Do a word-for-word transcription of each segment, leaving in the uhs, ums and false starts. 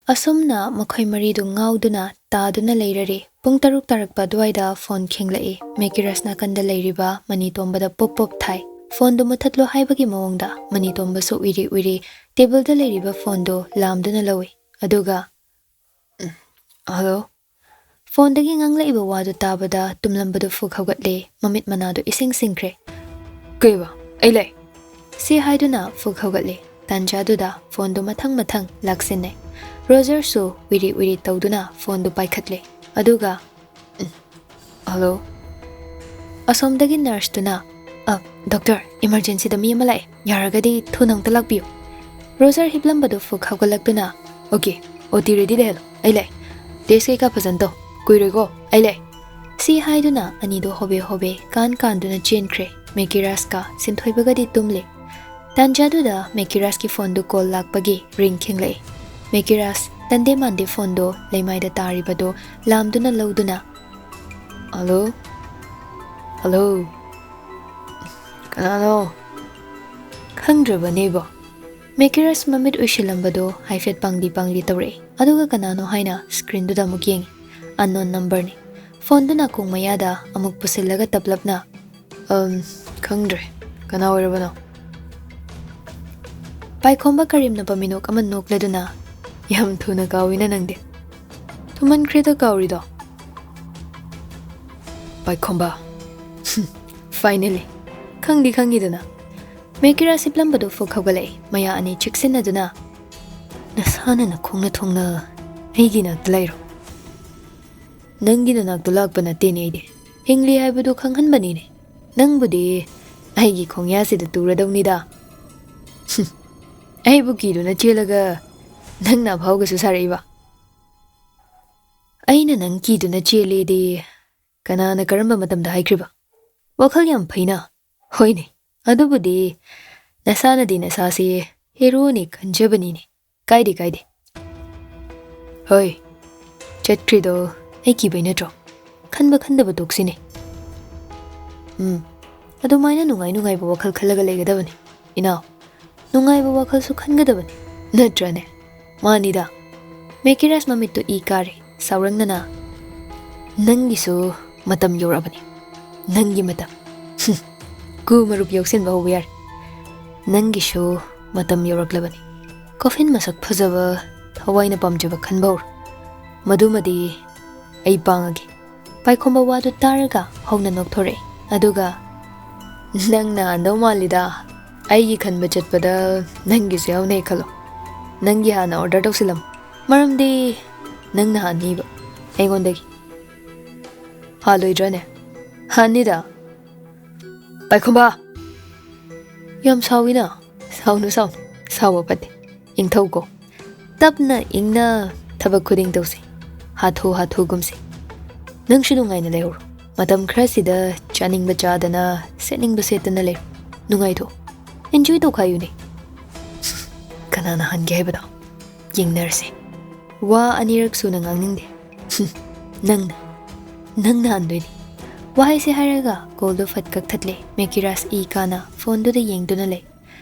ꯑꯁꯨꯝꯅ ꯃꯈꯣꯏ ꯃꯔꯤꯗꯨ ꯉꯥꯎꯗꯨꯅ ꯇꯥꯗꯨꯅ ꯂꯩꯔꯔꯤ꯫ ꯄꯨꯡ ꯇꯔꯨꯛ ꯇꯥꯔꯛꯄ ꯑꯗꯨꯋꯥꯏꯗ ꯐꯣꯟ ꯈꯤꯡꯂꯛꯏ꯫ ꯃꯦꯀꯤꯔꯁ ꯅꯥꯀꯟꯗ ꯂꯩꯔꯤꯕ ꯃꯅꯤꯇꯣꯝꯕꯗ ꯄꯣꯞ ꯄꯣꯞ ꯊꯥꯏ꯫ "ꯐꯣꯟꯗꯨ ꯃꯨꯊꯠꯂꯣ" ꯍꯥꯏꯕꯒꯤ ꯃꯑꯣꯡꯗ ꯃꯅꯤꯇꯣꯝꯕꯁꯨ ꯎꯏꯔꯤ ꯎꯏꯔꯤ ꯇꯦꯕꯜꯗ ꯂꯩꯔꯤꯕ ꯐꯣꯟꯗꯨ ꯂꯥꯝꯗꯨꯅ ꯂꯧꯏ꯫ ꯑꯗꯨꯒ, "ꯎꯝ, ꯍꯜꯂꯣ?" ꯐꯣꯟꯗꯒꯤ ꯉꯥꯡꯂꯛꯏꯕ ꯋꯥꯗꯨ ꯇꯥꯕꯗ ꯇꯨꯝꯂꯝꯕꯗꯨ ꯐꯨꯛ ꯍꯧꯒꯠꯂꯦ꯫ ꯃꯃꯤꯠ ꯃꯅꯥꯗꯨ ꯏꯁꯤꯡ ꯁꯤꯡꯈ꯭ꯔꯦ꯫ "ꯀꯩꯕ? ꯑꯩ ꯂꯩ!" ꯁꯤ ꯍꯥꯏꯗꯨꯅ ꯐꯨꯛ ꯍꯧꯒꯠꯂꯦ꯫ ꯇꯥꯟꯖꯥꯗꯨꯗ ꯐꯣꯟꯗꯨ ꯃꯊꯪ ꯃꯊꯪ ꯂꯥꯛꯁꯤꯟꯅꯩ꯫ ꯔꯣꯖꯔꯁꯨ ꯎꯏꯔꯤ ꯎꯏꯔꯤ ꯇꯧꯗꯨꯅ ꯐꯣꯟꯗꯨ ꯄꯥꯏꯈꯠꯂꯦ꯫ ꯑꯗꯨꯒ, "ꯎꯝ, ꯍꯜꯂꯣ?" ꯑꯁꯣꯝꯗꯒꯤ ꯅꯔꯁꯇꯨꯅ, "ꯑ, ꯗꯣꯛꯇꯔ, ꯏꯃꯔꯖꯦꯟꯁꯤꯗ ꯃꯤ ꯑꯃ ꯂꯥꯛꯑꯦ꯫ ꯌꯥꯔꯒꯗꯤ ꯊꯨꯅ ꯑꯝꯇ ꯂꯥꯛꯄꯤꯌꯨ꯫" ꯔꯣꯖꯔ ꯍꯤꯞꯂꯝꯕꯗꯨ ꯐꯨꯛ ꯍꯧꯒꯠꯂꯛꯇꯨꯅ, "ꯑꯣꯀꯦ, ꯑꯣ ꯇꯤ ꯔꯦꯗꯤ ꯂꯩꯍꯜꯂꯣ, ꯑꯩ ꯂꯩ꯫ ꯇꯦꯁ ꯀꯩꯀꯥ ꯐꯖꯅ ꯇꯧ, ꯀꯨꯏꯔꯣꯏꯀꯣ, ꯑꯩ ꯂꯩ꯫" ꯁꯤ ꯍꯥꯏꯗꯨꯅ ꯑꯅꯤꯗꯨ ꯍꯣꯕꯦ ꯍꯣꯕꯦ ꯀꯥꯟ ꯀꯥꯟꯗꯨꯅ ꯆꯦꯟꯈ꯭ꯔꯦ꯫ ꯃꯦꯀꯤꯔꯥꯁꯀ ꯁꯤꯟꯊꯣꯏꯕꯒꯗꯤ ꯇꯨꯝꯂꯦ꯫ ꯇꯥꯟꯖꯥꯗꯨꯗ ꯃꯦꯀꯤꯔꯥꯁꯀꯤ ꯐꯣꯟꯗꯨ ꯀꯣꯜ ꯂꯥꯛꯄꯒꯤ ꯔꯤꯡ ꯈꯤꯡꯂꯛꯏ꯫ ꯃꯦꯀꯤꯔꯥꯁ ꯇꯟꯗꯦ ꯃꯥꯟꯗꯦ ꯐꯣꯟꯗꯣ ꯂꯩꯃꯥꯏꯗ ꯇꯥꯔꯤꯕꯗꯣ ꯂꯥꯝꯗꯨꯅ ꯂꯧꯗꯨꯅ, "ꯍꯜꯂꯣ? ꯍꯜꯂꯣ? ꯀꯅꯥꯅꯣ? ꯈꯪꯗ꯭ꯔꯕꯅꯦꯕꯣ?" ꯃꯦꯀꯤꯔꯁ ꯃꯃꯤꯠ ꯎꯏꯁꯤꯜꯂꯝꯕꯗꯣ ꯍꯥꯏꯐꯦꯠ ꯄꯥꯡꯂꯤ ꯄꯥꯡꯂꯤ ꯇꯧꯔꯛꯏ꯫ ꯑꯗꯨꯒ ꯀꯅꯥꯅꯣ ꯍꯥꯏꯅ ꯁ꯭ꯀ꯭ꯔꯤꯟꯗꯨꯗ ꯑꯃꯨꯛ ꯌꯦꯡꯉꯤ꯫ ꯑꯟꯅꯣꯟ ꯅꯝꯕꯔꯅꯤ꯫ ꯐꯣꯟꯗꯨ ꯅꯥꯀꯣꯡ ꯃꯌꯥꯗ ꯑꯃꯨꯛ ꯄꯨꯁꯤꯜꯂꯒ ꯇꯞꯂꯞꯅ, "ꯑꯝ, ꯈꯪꯗ꯭ꯔꯦ꯫ ꯀꯅꯥ ꯑꯣꯏꯔꯕꯅꯣ?" ꯄꯥꯏꯈꯣꯝꯕ ꯀꯔꯤꯝꯅꯕ ꯃꯤꯅꯣꯛ ꯑꯃ ꯅꯣꯛꯂꯗꯨꯅ, "ꯌꯥꯝ ꯊꯨꯅ ꯀꯥꯎꯏꯅ ꯅꯪꯗꯤ꯫ ꯊꯨꯃꯟꯈ꯭ꯔꯦꯗ ꯀꯥꯎꯔꯤꯗꯣ꯫" ꯄꯥꯏꯈꯣꯝꯕ꯫ "ꯐꯥꯏꯅꯦꯂꯤ꯫ ꯈꯪꯗꯤ ꯈꯪꯉꯤꯗꯅ꯫" ꯃꯦꯀꯤꯔꯥ ꯁꯤꯞꯂꯝꯕꯗꯨ ꯐꯨꯛ ꯍꯧꯒꯠꯂꯛꯏ꯫ ꯃꯌꯥ ꯑꯅꯤ ꯆꯤꯛꯁꯤꯟꯅꯗꯨꯅ, "ꯅꯁꯥꯅ ꯅꯈꯣꯡꯅ ꯊꯣꯡꯅ ꯑꯩꯒꯤ ꯅꯥꯛꯇ ꯂꯩꯔꯣ꯫ ꯅꯪꯒꯤ ꯅꯅꯥꯛꯇ ꯂꯥꯛꯄ ꯅꯠꯇꯦꯅꯦ ꯑꯩꯗꯤ꯫ ꯍꯤꯡꯂꯤ ꯍꯥꯏꯕꯗꯨ ꯈꯪꯍꯟꯕꯅꯤꯅꯦ꯫ ꯅꯪꯕꯨꯗꯤ ꯑꯩꯒꯤ ꯈꯣꯡꯌꯥꯁꯤꯗ ꯇꯨꯔꯗꯧꯅꯤꯗ꯫" "ꯍꯨꯝ, ꯑꯩꯕꯨ ꯀꯤꯗꯨꯅ ꯆꯦꯜꯂꯒ ꯅꯪꯅ ꯑꯐꯥꯎꯒꯁꯨ ꯁꯥꯔꯛꯏꯕ?" "ꯑꯩꯅ ꯅꯪ ꯀꯤꯗꯨꯅ ꯆꯦꯜꯂꯦꯗꯤ ꯀꯅꯥꯅ ꯀꯔꯝꯕ ꯃꯇꯝꯗ ꯍꯥꯏꯈ꯭ꯔꯤꯕ? ꯋꯥꯈꯜ ꯌꯥꯝ ꯐꯩꯅ꯫" "ꯍꯣꯏꯅꯦ, ꯑꯗꯨꯕꯨꯗꯤ ꯅꯁꯥꯅꯗꯤ ꯅꯁꯥꯁꯦ ꯍꯦꯔꯣꯅꯤ ꯈꯟꯖꯕꯅꯤꯅꯦ꯫ ꯀꯥꯏꯗꯦ, ꯀꯥꯏꯗꯦ꯫ ꯍꯣꯏ, ꯆꯠꯈ꯭ꯔꯤꯗꯣ ꯑꯩ ꯀꯤꯕꯩ ꯅꯠꯇ꯭ꯔꯣ? ꯈꯟꯕ ꯈꯟꯗꯕ ꯇꯣꯛꯁꯤꯅꯦ꯫" ꯎꯝ, ꯑꯗꯨꯃꯥꯏꯅ ꯅꯨꯡꯉꯥꯏ ꯅꯨꯡꯉꯥꯏꯕ ꯋꯥꯈꯜ ꯈꯜꯂꯒ ꯂꯩꯒꯗꯕꯅꯤ, ꯏꯅꯥꯎ꯫ ꯅꯨꯡꯉꯥꯏꯕ ꯋꯥꯈꯜꯁꯨ ꯈꯟꯒꯗꯕꯅꯤ, ꯅꯠꯇ꯭ꯔꯅꯦ? ꯃꯥꯅꯤꯗ, ꯃꯦꯀꯤꯔꯥꯁ ꯃꯃꯤꯠꯇꯨ ꯏ ꯀꯥꯔꯦ꯫ ꯁꯥꯎꯔꯪꯅꯅ, "ꯅꯪꯒꯤꯁꯨ ꯃꯇꯝ ꯌꯧꯔꯛꯑꯕꯅꯤ꯫ ꯅꯪꯒꯤ ꯃꯇꯝ꯫ ꯍꯨꯝ, ꯀꯨ ꯃꯔꯨꯞ ꯌꯥꯎꯁꯤꯟꯕ ꯍꯧꯕ ꯌꯥꯔꯦ꯫ ꯅꯪꯒꯤꯁꯨ ꯃꯇꯝ ꯌꯧꯔꯛꯂꯕꯅꯤ꯫ ꯀꯣꯐꯤꯟ ꯃꯁꯛ ꯐꯖꯕ, ꯊꯋꯥꯏꯅ ꯄꯥꯝꯖꯕ ꯈꯟꯕ ꯍꯧꯔꯣ꯫ ꯃꯗꯨꯃꯗꯤ ꯑꯩ ꯄꯥꯡꯉꯒꯦ꯫" ꯄꯥꯏꯈꯣꯝꯕ ꯋꯥꯗꯨ ꯇꯥꯔꯒ ꯍꯧꯅ ꯅꯣꯛꯊꯣꯔꯛꯏ꯫ ꯑꯗꯨꯒ, "ꯅꯪꯅ ꯍꯥꯟꯗꯧ ꯃꯥꯜꯂꯤꯗ꯫ ꯑꯩꯒꯤ ꯈꯟꯕ ꯆꯠꯄꯗ ꯅꯪꯒꯤꯁꯨ ꯌꯥꯎꯅꯩ ꯈꯜꯂꯣ꯫ ꯅꯪꯒꯤ ꯍꯥꯟꯅ ꯑꯣꯔꯗꯔ ꯇꯧꯁꯤꯜꯂꯝꯃꯨ꯫ ꯃꯔꯝꯗꯤ ꯅꯪꯅ ꯍꯥꯟꯅꯤꯕ ꯑꯩꯉꯣꯟꯗꯒꯤ꯫ ꯍꯥꯜꯂꯣꯏꯗ꯭ꯔꯅꯦ?" "ꯍꯥꯟꯅꯤꯗ꯫ ꯄꯥꯏꯈꯣꯝꯕ!" "ꯌꯥꯝ ꯁꯥꯎꯏꯅ꯫" "ꯁꯥꯎꯅꯨ, ꯁꯥꯎꯅꯨ꯫ ꯁꯥꯎꯕ ꯐꯠꯇꯦ꯫ ꯏꯪꯊꯧꯀꯣ꯫ ꯇꯞꯅ ꯏꯪꯅ ꯊꯕꯛ ꯈꯨꯗꯤꯡ ꯇꯧꯁꯤ꯫ ꯍꯥꯊꯨ ꯍꯥꯊꯨꯒꯨꯝꯁꯤ꯫ ꯅꯪꯁꯨ ꯅꯨꯡꯉꯥꯏꯅ ꯂꯩꯍꯧꯔꯣ꯫ ꯃꯇꯝ ꯈꯔꯁꯤꯗ ꯆꯥꯅꯤꯡꯕ ꯆꯥꯗꯅ, ꯁꯦꯠꯅꯤꯡꯕ ꯁꯦꯠꯇꯅ ꯂꯩꯔꯣ꯫ ꯅꯨꯡꯉꯥꯏꯊꯣꯛꯑꯣ꯫ ꯑꯦꯟꯖꯣꯏ ꯇꯧꯈꯥꯏꯌꯨꯅꯦ꯫ ꯀꯅꯥꯅ ꯍꯥꯟꯒꯦ ꯍꯥꯏꯕꯗꯣ ꯌꯦꯡꯅꯔꯁꯦ꯫ ꯋꯥ ꯑꯅꯤꯔꯛ ꯁꯨꯅ ꯉꯥꯡꯅꯤꯡꯗꯦ꯫ ꯍꯨꯝ, ꯅꯪꯅ, ꯅꯪꯅ ꯍꯥꯟꯗꯣꯏꯅꯤ꯫" ꯋꯥꯍꯩꯁꯦ ꯍꯥꯏꯔꯒ ꯀꯣꯜꯗꯣ ꯐꯠ ꯀꯛꯊꯠꯂꯦ꯫ ꯃꯦꯀꯤꯔꯥꯁ ꯏ ꯀꯥꯅ ꯐꯣꯟꯗꯨꯗ ꯌꯦꯡꯗꯨꯅ ꯂꯩ꯫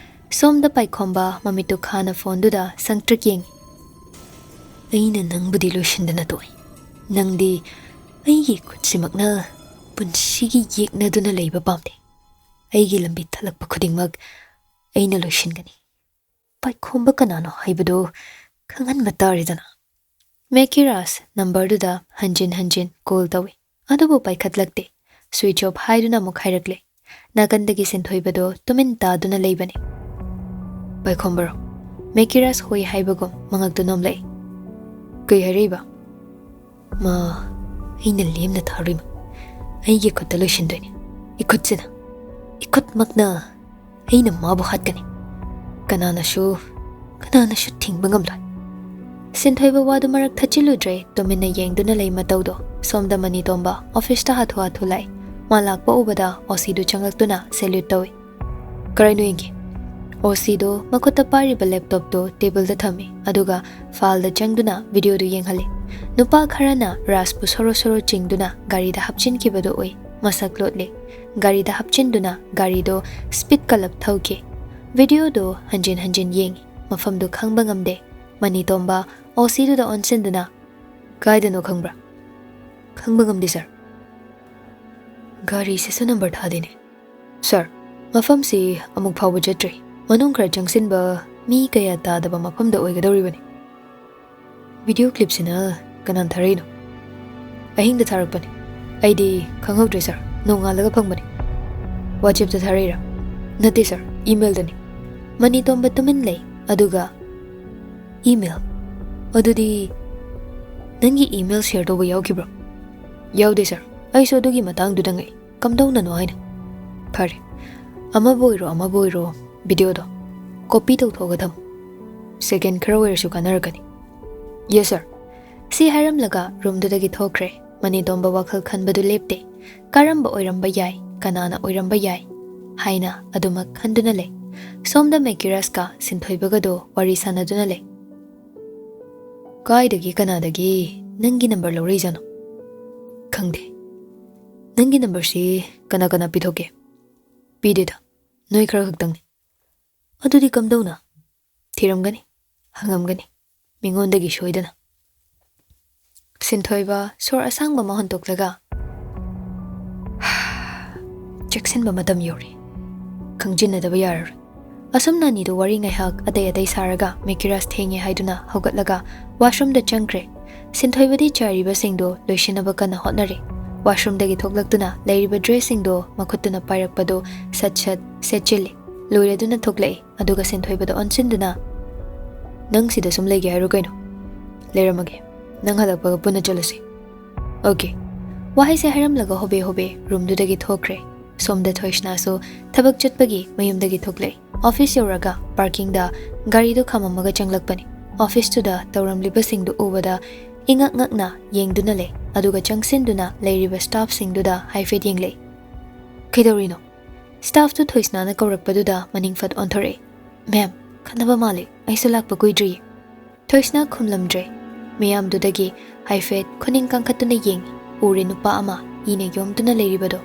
ꯁꯣꯝꯗ ꯄꯥꯏꯈꯣꯝꯕ ꯃꯃꯤꯠꯇꯨ ꯈꯥꯅ ꯐꯣꯟꯗꯨꯗ ꯁꯪꯇ꯭ꯔꯤꯛ ꯌꯦꯡꯉꯤ꯫ "ꯑꯩꯅ ꯅꯪꯕꯨꯗꯤ ꯂꯣꯏꯁꯤꯟꯗꯅ ꯇꯣꯛꯏ꯫ ꯅꯪꯗꯤ ꯑꯩꯒꯤ ꯈꯨꯠꯁꯤꯃꯛꯅ ꯄꯨꯟꯁꯤꯒꯤ ꯌꯦꯛꯅꯗꯨꯅ ꯂꯩꯕ ꯄꯥꯝꯗꯦ꯫ ꯑꯩꯒꯤ ꯂꯝꯕꯤ ꯊꯠꯂꯛꯄ ꯈꯨꯗꯤꯡꯃꯛ ꯑꯩꯅ ꯂꯣꯏꯁꯤꯟꯒꯅꯤ꯫ ꯄꯥꯏꯈꯣꯝꯕ ꯀꯅꯥꯅꯣ ꯍꯥꯏꯕꯗꯨ ꯈꯪꯍꯟꯕ ꯇꯥꯔꯦꯗꯅ꯫" ꯃꯦꯀꯤꯔꯥꯁ ꯅꯝꯕꯔꯗꯨꯗ ꯍꯟꯖꯤꯟ ꯍꯟꯖꯤꯟ ꯀꯣꯜ ꯇꯧꯏ, ꯑꯗꯨꯕꯨ ꯄꯥꯏꯈꯠꯂꯛꯇꯦ꯫ ꯁ꯭ꯋꯤꯆ ꯑꯣꯐ ꯍꯥꯏꯗꯨꯅ ꯑꯃꯨꯛ ꯍꯥꯏꯔꯛꯂꯦ꯫ ꯅꯥꯀꯟꯗꯒꯤ ꯁꯤꯟꯊꯣꯏꯕꯗꯣ ꯇꯨꯃꯤꯟ ꯇꯥꯗꯨꯅ ꯂꯩꯕꯅꯤ꯫ "ꯄꯥꯏꯈꯣꯝꯕꯔꯣ?" ꯃꯦꯀꯤꯔꯥꯁ ꯍꯣꯏ ꯍꯥꯏꯕꯒꯨꯝ ꯃꯉꯛꯇꯨ ꯅꯣꯝꯂꯛꯏ꯫ "ꯀꯩ ꯍꯥꯏꯔꯛꯏꯕ?" "ꯃꯥ ꯑꯩꯅ ꯂꯦꯝꯅ ꯊꯥꯔꯨꯏꯃ꯫ ꯑꯩꯒꯤ ꯈꯨꯠꯇ ꯂꯣꯏꯁꯤꯟꯗꯣꯏꯅꯤ꯫ ꯏꯈꯨꯠꯁꯤꯅ, ꯏꯈꯨꯠꯃꯛꯅ ꯑꯩꯅ ꯃꯥꯕꯨ ꯍꯥꯠꯀꯅꯤ꯫ ꯀꯅꯥꯅꯁꯨ, ꯀꯅꯥꯅꯁꯨ ꯊꯤꯡꯕ ꯉꯝꯂꯣꯏ꯫" ꯁꯤꯟꯊꯣꯏꯕ ꯋꯥꯗꯨ ꯃꯔꯛ ꯊꯠꯆꯤꯜꯂꯨꯗ꯭ꯔꯦ, ꯇꯨꯃꯤꯟꯅ ꯌꯦꯡꯗꯨꯅ ꯂꯩ ꯃꯇꯧꯗꯣ꯫ ꯁꯣꯝꯗ ꯃꯅꯤꯇꯣꯝꯕ ꯑꯣꯐꯤꯁꯇ ꯍꯥꯊꯨ ꯍꯥꯊꯨ ꯂꯥꯛꯏ꯫ ꯃꯥ ꯂꯥꯛꯄ ꯎꯕꯗ ꯑꯣ ꯁꯤꯗꯨ ꯆꯪꯂꯛꯇꯨꯅ ꯁꯦꯂ꯭ꯌꯨꯠ ꯇꯧꯏ꯫ "ꯀꯔꯥꯏꯅꯣ ꯌꯦꯡꯒꯦ?" ꯑꯣ ꯁꯤꯗꯨ ꯃꯈꯨꯠꯇ ꯄꯥꯏꯔꯤꯕ ꯂꯦꯞꯇꯣꯞꯇꯨ ꯇꯦꯕꯜꯗ ꯊꯝꯃꯤ, ꯑꯗꯨꯒ ꯐꯥꯏꯜꯗ ꯆꯪꯗꯨꯅ ꯚꯤꯗꯤꯑꯣꯗꯨ ꯌꯦꯡꯍꯜꯂꯤ꯫ ꯅꯨꯄꯥ ꯈꯔꯅ ꯔꯥꯖꯄꯨ ꯁꯣꯔꯣ ꯁꯣꯔꯣ ꯆꯤꯡꯗꯨꯅ ꯒꯥꯔꯤꯗ ꯍꯥꯞꯆꯤꯟꯈꯤꯕꯗꯨ ꯎꯏ꯫ ꯃꯁꯛ ꯂꯣꯠꯂꯤ꯫ ꯒꯥꯔꯤꯗ ꯍꯥꯞꯆꯤꯟꯗꯨꯅ ꯒꯥꯔꯤꯗꯨ ꯁ꯭ꯄꯤꯗ ꯀꯂꯞ ꯊꯧꯈꯤ꯫ ꯚꯤꯗꯤꯑꯣꯗꯨ ꯍꯟꯖꯤꯟ ꯍꯟꯖꯤꯟ ꯌꯦꯡꯉꯤ꯫ ꯃꯐꯝꯗꯨ ꯈꯪꯕ ꯉꯝꯗꯦ꯫ ꯃꯅꯤꯇꯣꯝꯕ ꯑꯣꯁꯤꯗꯨꯗ ꯑꯣꯟꯁꯤꯟꯗꯨꯅ, "ꯀꯥꯏꯗꯅꯣ ꯈꯪꯕ꯭ꯔꯥ?" "ꯈꯪꯕ ꯉꯝꯗꯦ, ꯁꯥꯔ꯫ ꯒꯥꯔꯤꯁꯤꯁꯨ ꯅꯝꯕꯔ ꯊꯥꯗꯦꯅꯦ꯫ ꯁꯥꯔ, ꯃꯐꯝꯁꯤ ꯑꯃꯨꯛ ꯐꯥꯎꯕ ꯆꯠꯇ꯭ꯔꯤ꯫ ꯃꯅꯨꯡ ꯈꯔ ꯆꯪꯁꯤꯟꯕ, ꯃꯤ ꯀꯌꯥ ꯇꯥꯗꯕ ꯃꯐꯝꯗ ꯑꯣꯏꯒꯗꯧꯔꯤꯕꯅꯤ꯫" "ꯚꯤꯗꯤꯑꯣ ꯀ꯭ꯂꯤꯞꯁꯤꯅ ꯀꯅꯥꯅ ꯊꯥꯔꯛꯏꯅꯣ?" "ꯑꯍꯤꯡꯗ ꯊꯥꯔꯛꯄꯅꯤ꯫ ꯑꯩꯗꯤ ꯈꯪꯍꯧꯗ꯭ꯔꯦ, ꯁꯥꯔ꯫ ꯅꯣꯡꯉꯥꯜꯂꯒ ꯐꯪꯕꯅꯤ꯫" "ꯋꯥꯆꯦꯞꯇ ꯊꯥꯔꯛꯏꯔꯥ?" "ꯅꯠꯇꯦ, ꯁꯥꯔ, ꯏꯃꯦꯜꯗꯅꯤ꯫" ꯃꯅꯤꯇꯣꯝꯕ ꯇꯨꯃꯤꯟ ꯂꯩ, ꯑꯗꯨꯒ, "ꯏꯃꯦꯜ? ꯑꯗꯨꯗꯤ ꯅꯪꯒꯤ ꯏꯃꯦꯜ ꯁꯤꯌꯔ ꯇꯧꯕ ꯌꯥꯎꯈꯤꯕ꯭ꯔꯣ?" "ꯌꯥꯎꯗꯦ, ꯁꯥꯔ꯫ ꯑꯩꯁꯨ ꯑꯗꯨꯒꯤ ꯃꯇꯥꯡꯗꯨꯗ ꯉꯛꯏ꯫ ꯀꯝꯗꯧꯅꯅꯣ ꯍꯥꯏꯅ꯫" "ꯐꯔꯦ, ꯑꯃꯕꯨ ꯑꯣꯏꯔꯣ, ꯑꯃꯕꯨ ꯑꯣꯏꯔꯣ, ꯚꯤꯗꯤꯑꯣꯗꯣ ꯀꯣꯄꯤ ꯇꯧꯊꯣꯛꯑꯒ ꯊꯝꯃꯨ꯫ ꯁꯦꯀꯦꯟ ꯈꯔ ꯑꯣꯏꯔꯁꯨ ꯀꯥꯟꯅꯔꯛꯀꯅꯤ꯫" "ꯌꯦꯁ, ꯁꯥꯔ꯫" ꯁꯤ ꯍꯥꯏꯔꯝꯂꯒ ꯔꯨꯝꯗꯨꯗꯒꯤ ꯊꯣꯛꯈ꯭ꯔꯦ꯫ ꯃꯅꯤꯇꯣꯝꯕ ꯋꯥꯈꯜ ꯈꯟꯕꯗꯨ ꯂꯦꯞꯇꯦ꯫ ꯀꯔꯝꯕ ꯑꯣꯏꯔꯝꯕ ꯌꯥꯏ, ꯀꯅꯥꯅ ꯑꯣꯏꯔꯝꯕ ꯌꯥꯏ ꯍꯥꯏꯅ ꯑꯗꯨꯃꯛ ꯈꯟꯗꯨꯅ ꯂꯩ꯫ ꯁꯣꯝꯗ ꯃꯦꯀꯤꯔꯥꯁꯀ ꯁꯤꯟꯊꯣꯏꯕꯒꯗꯣ ꯋꯥꯔꯤ ꯁꯥꯟꯅꯗꯨꯅ ꯂꯩ꯫ "ꯀꯥꯏꯗꯒꯤ, ꯀꯅꯥꯗꯒꯤ ꯅꯪꯒꯤ ꯅꯝꯕꯔ ꯂꯧꯔꯛꯏꯖꯥꯠꯅꯣ?" "ꯈꯪꯗꯦ꯫ ꯅꯪꯒꯤ ꯅꯝꯕꯔꯁꯤ ꯀꯅꯥ ꯀꯅꯥ ꯄꯤꯊꯣꯛꯀꯦ?" "ꯄꯤꯗꯦꯗ, ꯅꯣꯏ ꯈꯔ ꯈꯛꯇꯪꯅꯤ꯫" "ꯑꯗꯨꯗꯤ ꯀꯝꯗꯧꯅ?" "ꯊꯤꯔꯝꯒꯅꯤ, ꯍꯪꯉꯝꯒꯅꯤ, ꯃꯤꯉꯣꯟꯗꯒꯤ ꯁꯣꯏꯗꯅ꯫" ꯁꯤꯟꯊꯣꯏꯕ ꯁꯣꯔ ꯑꯁꯥꯡꯕ ꯑꯃ ꯍꯣꯟꯇꯣꯛꯂꯒ, "ꯆꯦꯛꯁꯤꯟꯕ ꯃꯇꯝ ꯌꯧꯔꯦ꯫ ꯈꯪꯖꯤꯟꯅꯗꯕ ꯌꯥꯔꯔꯣꯏ꯫" ꯑꯁꯨꯝꯅ ꯑꯅꯤꯗꯨ ꯋꯥꯔꯤ ꯉꯥꯏꯍꯥꯛ ꯑꯇꯩ ꯑꯇꯩ ꯁꯥꯔꯒ ꯃꯦꯀꯤꯔꯥꯁ ꯊꯦꯡꯉꯦ ꯍꯥꯏꯗꯨꯅ ꯍꯧꯒꯠꯂꯒ ꯋꯥꯁꯔꯨꯝꯗ ꯆꯪꯈ꯭ꯔꯦ꯫ ꯁꯤꯟꯊꯣꯏꯕꯗꯤ ꯆꯥꯏꯔꯤꯕꯁꯤꯡꯗꯨ ꯂꯣꯏꯁꯤꯟꯅꯕ ꯀꯟꯅ ꯍꯣꯠꯅꯔꯤ꯫ ꯋꯥꯁꯔꯨꯝꯗꯒꯤ ꯊꯣꯛꯂꯛꯇꯨꯅ ꯂꯩꯔꯤꯕ ꯗ꯭ꯔꯦꯁꯁꯤꯡꯗꯨ ꯃꯈꯨꯠꯇꯨꯅ ꯄꯥꯏꯔꯛꯄꯗꯨ ꯁꯠ ꯁꯠ ꯁꯦꯠꯆꯤꯜꯂꯤ꯫ ꯂꯣꯏꯔꯗꯨꯅ ꯊꯣꯛꯂꯛꯏ꯫ ꯑꯗꯨꯒ ꯁꯤꯟꯊꯣꯏꯕꯗ ꯑꯣꯟꯁꯤꯟꯗꯨꯅ, "ꯅꯪ ꯁꯤꯗ ꯁꯨꯝ ꯂꯩꯒꯦ ꯍꯥꯏꯔꯣ ꯀꯩꯅꯣ? ꯂꯩꯔꯝꯃꯒꯦ꯫ ꯅꯪ ꯍꯜꯂꯛꯄꯒ ꯄꯨꯟꯅ ꯆꯠꯂꯁꯤ꯫" "ꯑꯣꯀꯦ꯫" ꯋꯥꯍꯩꯁꯦ ꯍꯥꯏꯔꯝꯂꯒ ꯍꯣꯕꯦ ꯍꯣꯕꯦ ꯔꯨꯝꯗꯨꯗꯒꯤ ꯊꯣꯛꯈ꯭ꯔꯦ꯫ ꯁꯣꯝꯗ ꯊꯣꯏꯁꯅꯥꯁꯨ ꯊꯕꯛ ꯆꯠꯄꯒꯤ ꯃꯌꯨꯝꯗꯒꯤ ꯊꯣꯛꯂꯛꯏ꯫ ꯑꯣꯐꯤꯁ ꯌꯧꯔꯒ ꯄꯥꯔꯀꯤꯡꯗ ꯒꯥꯔꯤꯗꯨ ꯈꯥꯝꯃꯝꯃꯒ ꯆꯪꯂꯛꯄꯅꯤ꯫ ꯑꯣꯐꯤꯁꯇꯨꯗ ꯇꯧꯔꯝꯂꯤꯕꯁꯤꯡꯗꯨ ꯎꯕꯗ ꯏꯉꯛ ꯉꯛꯅ ꯌꯦꯡꯗꯨꯅ ꯂꯩ꯫ ꯑꯗꯨꯒ ꯆꯪꯁꯤꯟꯗꯨꯅ ꯂꯩꯔꯤꯕ ꯁ꯭ꯇꯥꯐꯁꯤꯡꯗꯨꯗ ꯍꯥꯏꯐꯦꯠ ꯌꯦꯡꯂꯛꯏ꯫ "ꯀꯩꯗꯧꯔꯤꯅꯣ?" ꯁ꯭ꯇꯥꯐꯇꯨ ꯊꯣꯏꯁꯅꯥꯅ ꯀꯧꯔꯛꯄꯗꯨꯗ ꯃꯅꯤꯡ ꯐꯠ ꯑꯣꯟꯊꯣꯔꯛꯏ꯫ "ꯃꯦꯝ, ꯈꯟꯅꯕ ꯃꯥꯜꯂꯤ, ꯑꯩꯁꯨ ꯂꯥꯛꯄ ꯀꯨꯏꯗ꯭ꯔꯤꯌꯦ꯫" ꯊꯣꯏꯁꯅꯥ ꯈꯨꯝꯂꯝꯗ꯭ꯔꯦ꯫ ꯃꯤꯌꯥꯝꯗꯨꯗꯒꯤ ꯍꯥꯏꯐꯦꯠ ꯈꯨꯅꯤꯡ ꯀꯥꯡꯈꯠꯇꯨꯅ ꯌꯦꯡꯉꯤ꯫ ꯎꯔꯦ ꯅꯨꯄꯥ ꯑꯃ ꯏꯅ ꯌꯣꯝꯗꯨꯅ ꯂꯩꯔꯤꯕꯗꯣ꯫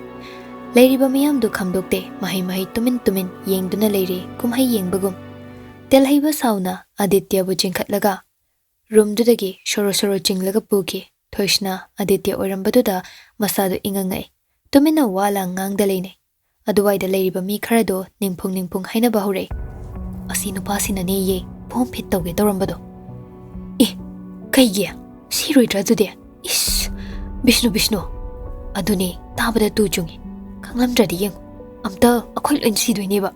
ꯂꯩꯔꯤꯕ ꯃꯤꯌꯥꯝꯗꯨ ꯈꯪꯗꯣꯛꯇꯦ, ꯃꯍꯩ ꯃꯍꯩ ꯇꯨꯃꯤꯟ ꯇꯨꯃꯤꯟ ꯌꯦꯡꯗꯨꯅ ꯂꯩꯔꯤ, ꯀꯨꯝꯍꯩ ꯌꯦꯡꯕꯒꯨꯝ꯫ ꯇꯦꯜꯍꯩꯕ ꯁꯥꯎꯅ ꯑꯥꯗꯤꯇ꯭ꯌꯕꯨ ꯆꯤꯡꯈꯠꯂꯒ, ꯔꯨꯝꯗꯨꯗꯒꯤ ꯁꯣꯔꯣ ꯁꯣꯔꯣ ꯆꯤꯡꯂꯒ ꯄꯨꯈꯤ꯫ ꯊꯣꯏꯁꯅꯥ ꯑꯗꯤꯇ꯭ꯌ ꯑꯣꯏꯔꯝꯕꯗꯨꯗ ꯃꯁꯥꯗꯣ ꯏꯉꯛ ꯉꯛꯏ꯫ ꯇꯨꯃꯤꯟꯅ ꯋꯥ ꯂꯥꯡ ꯉꯥꯡꯗ ꯂꯩꯅꯩ꯫ ꯑꯗꯨꯋꯥꯏꯗ ꯂꯩꯔꯤꯕ ꯃꯤ ꯈꯔꯗꯣ ꯅꯤꯡꯐꯨꯡ ꯅꯤꯡꯐꯨꯡ ꯍꯥꯏꯅꯕ ꯍꯧꯔꯛꯏ꯫ "ꯑꯁꯤ ꯅꯨꯄꯥꯁꯤꯅꯅꯦꯌꯦ ꯐꯣꯝ ꯐꯤꯠ ꯇꯧꯒꯦ ꯇꯧꯔꯝꯕꯗꯣ꯫ ꯑꯦ, ꯀꯩꯒꯤ? ꯁꯤꯔꯣꯏꯗ꯭ꯔꯥ ꯑꯗꯨꯗꯤ? ꯏꯁ, ꯕꯤꯁꯅꯨ, ꯕꯤꯁꯅꯨ꯫ ꯑꯗꯨꯅꯦ, ꯇꯥꯕꯗ ꯇꯨ ꯆꯨꯡꯉꯤ꯫ ꯈꯪꯂꯝꯗ꯭ꯔꯗꯤ ꯌꯦꯡꯉꯨ, ꯑꯝꯇ ꯑꯩꯈꯣꯏ ꯂꯣꯏ ꯁꯤꯗꯣꯏꯅꯦꯕ꯫